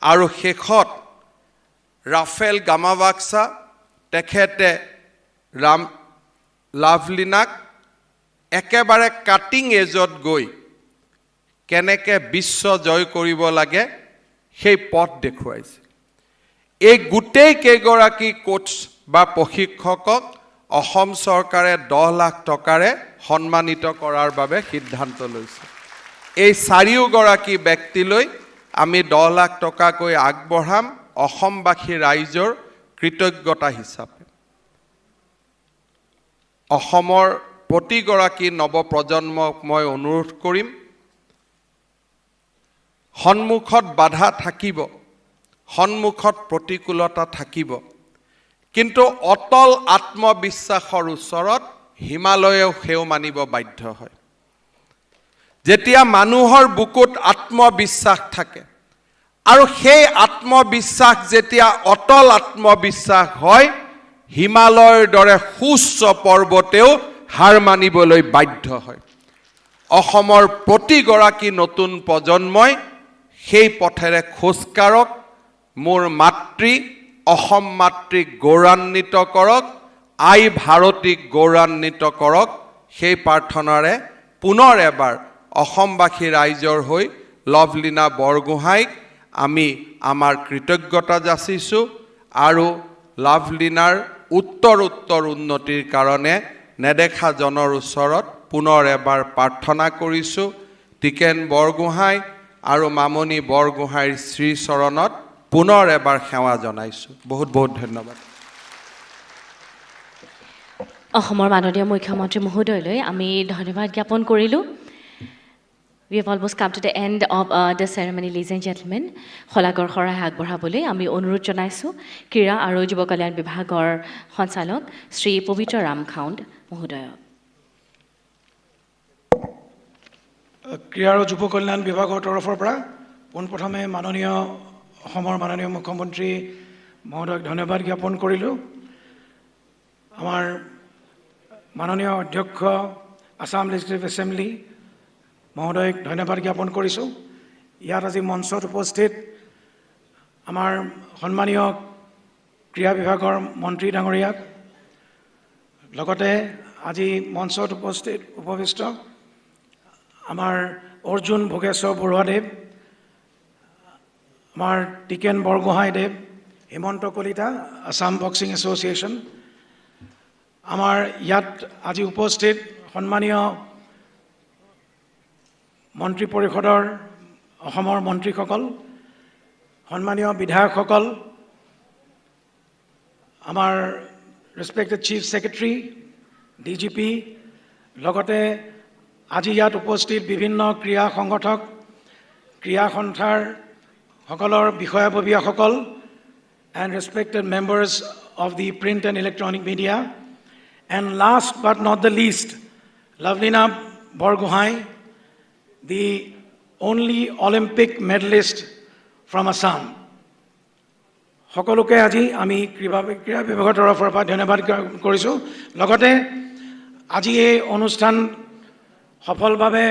আৰু শেষত ৰাফেল গামাবাক্সা তেখেতে লাভলীনাক একেবাৰে কাটিং এজত গৈ কেনেকৈ বিশ্ব জয় কৰিব লাগে সেই পথ দেখুৱাইছিল। এই গোটেই কেইগৰাকী কোচ বা প্ৰশিক্ষকক অসম চৰকাৰে 10 লাখ টকাৰে সন্মানিত কৰাৰ বাবে সিদ্ধান্ত লৈছে। এই চাৰিওগৰাকী ব্যক্তিলৈ আমি 10 লাখ টকাকৈ আগবঢ়াম অসমবাসী ৰাইজৰ কৃতজ্ঞতা হিচাপে। অসমৰ প্ৰতিগৰাকী নৱপ্ৰজন্মক মই অনুৰোধ কৰিম, সন্মুখত বাধা থাকিব, সন্মুখত প্ৰতিকূলতা থাকিব, কিন্তু অটল আত্মবিশ্বাসৰ ওচৰত হিমালয়েও সেও মানিব বাধ্য হয়। যেতিয়া মানুহৰ বুকুত আত্মবিশ্বাস থাকে আৰু সেই আত্মবিশ্বাস যেতিয়া অটল আত্মবিশ্বাস হয়, হিমালয়ৰ দৰে সুউচ্চ পৰ্বতেও হাৰ মানিবলৈ বাধ্য হয়। অসমৰ প্ৰতিগৰাকী নতুন প্ৰজন্মই সেই পথেৰে খোজ কাঢ়ক, মোৰ মাতৃ অসম মাতৃক গৌৰৱান্বিত কৰক, আই ভাৰতীক গৌৰৱান্বিত কৰক। সেই প্ৰাৰ্থনাৰে পুনৰ এবাৰ অসমবাসী ৰাইজৰ হৈ লভলীনা বৰগোহাঁইক আমি আমাৰ কৃতজ্ঞতা যাচিছোঁ আৰু লাভলীনাৰ উত্তৰ উত্তৰ উন্নতিৰ কাৰণে নেদেখাজনৰ ওচৰত পুনৰ এবাৰ প্ৰাৰ্থনা কৰিছোঁ। টিকেন বৰগোহাঁই আৰু মামণি বৰগোহাঁইৰ শ্ৰীচৰণত পুনৰ এবাৰ সেৱা জনাইছোঁ। বহুত বহুত ধন্যবাদ। অসমৰ মাননীয় মুখ্যমন্ত্ৰী মহোদয়লৈ আমি ধন্যবাদ জ্ঞাপন কৰিলোঁ। We have almost come to the end of the ceremony, ladies and gentlemen. শলাগৰ শৰাই আগবঢ়াবলৈ আমি অনুৰোধ জনাইছোঁ ক্ৰীড়া আৰু যুৱ কল্যাণ বিভাগৰ সঞ্চালক শ্ৰী পবিত্ৰ ৰাম খাউণ্ড মহোদয়ক। ক্ৰীড়া আৰু যুৱ কল্যাণ বিভাগৰ তৰফৰ পৰা পোনপ্ৰথমে মাননীয় অসমৰ মাননীয় মুখ্যমন্ত্ৰী মহোদয়ক ধন্যবাদ জ্ঞাপন কৰিলোঁ। আমাৰ মাননীয় অধ্যক্ষ আছাম লেজিছলেটিভ এছেম্বলি মহোদয়ক ধন্যবাদ জ্ঞাপন কৰিছোঁ। ইয়াত আজি মঞ্চত উপস্থিত আমাৰ সন্মানীয় ক্ৰীড়া বিভাগৰ মন্ত্ৰী ডাঙৰীয়াক, লগতে আজি মঞ্চত উপবিষ্ট আমাৰ অৰ্জুন ভোগেশ্বৰ বৰুৱাদেৱ, আমাৰ টিকেন বৰগোহাঁইদেৱ, হিমন্ত কলিতা, আছাম বক্সিং এছ'চিয়েশ্যন, আমাৰ ইয়াত আজি উপস্থিত সন্মানীয় মন্ত্ৰী পৰিষদৰ অসমৰ মন্ত্ৰীসকল, সন্মানীয় বিধায়কসকল, আমাৰ respected chief secretary, D G P, লগতে আজি ইয়াত উপস্থিত বিভিন্ন ক্ৰীড়া সংগঠক, ক্ৰীড়া সন্থাৰ সকলৰ বিষয়াববীয়াসকল, and respected members of the print and electronic media, and last but not the least, Lovlina Borgohain, the only Olympic medalist from Assam. সকলোকে আজি আমি ক্ৰীড়া বিভাগৰ তৰফৰ পৰা ধন্যবাদ কৰিছোঁ। লগতে আজি এই অনুষ্ঠান সফলভাৱে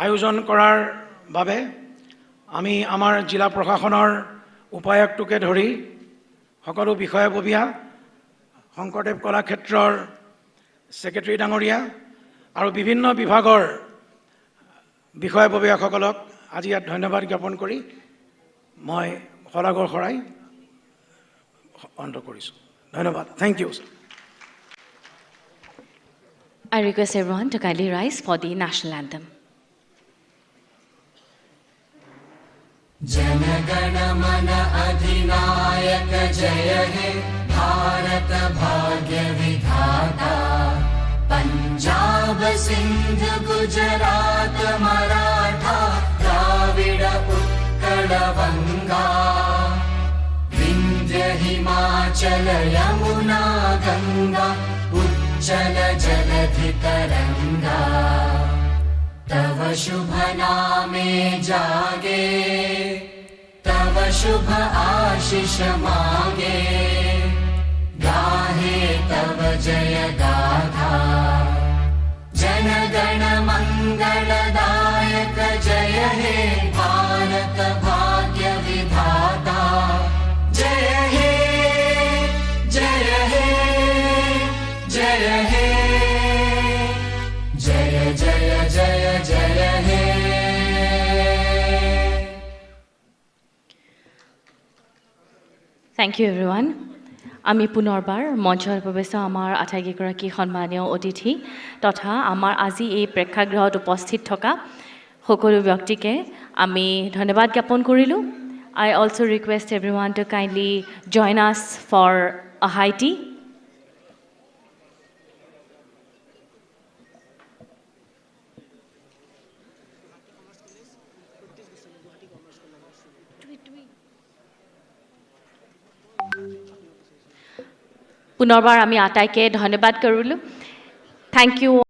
আয়োজন কৰাৰ বাবে আমি আমাৰ জিলা প্ৰশাসনৰ উপায়ুক্তকে ধৰি সকলো বিষয়াববীয়া, শংকৰদেৱ কলাক্ষেত্ৰৰ ছেক্ৰেটাৰী ডাঙৰীয়া আৰু বিভিন্ন বিভাগৰ বিষয়াববীয়াসকলক আজি ইয়াত ধন্যবাদ জ্ঞাপন কৰি মই শলাগৰ শৰাই অন্ত কৰিছোঁ। ধন্যবাদ। Thank you. I request everyone to kindly rise for the national anthem. Jana Gana मन अधिनायक जय हे भारत भाग्य विधाता, पंजाब सिंध गुजरात मराठा द्राविड उत्कल बंगा, विंध्य हिमाचल यमुना गंगा उच्चल जलधि तरंगा, तव शुभ नामे जागे, तव शुभ आशीष मागे, गाहे तव जय गाथा। जनगण मंगलदायक जय हे भारत भाग्य विधाता, जय हे जय हे जय हे जय जय जय जय हे। Thank you everyone. আমি পুনৰবাৰ মঞ্চত উপবিষ্ট আমাৰ আটাইকেইগৰাকী সন্মানীয় অতিথি তথা আমাৰ আজি এই প্ৰেক্ষাগৃহত উপস্থিত থকা সকলো ব্যক্তিকে আমি ধন্যবাদ জ্ঞাপন কৰিলোঁ। I also request everyone to kindly join us for a high tea. পুনৰবাৰ আমি আটাইকে ধন্যবাদ কৰিলোঁ। Thank you.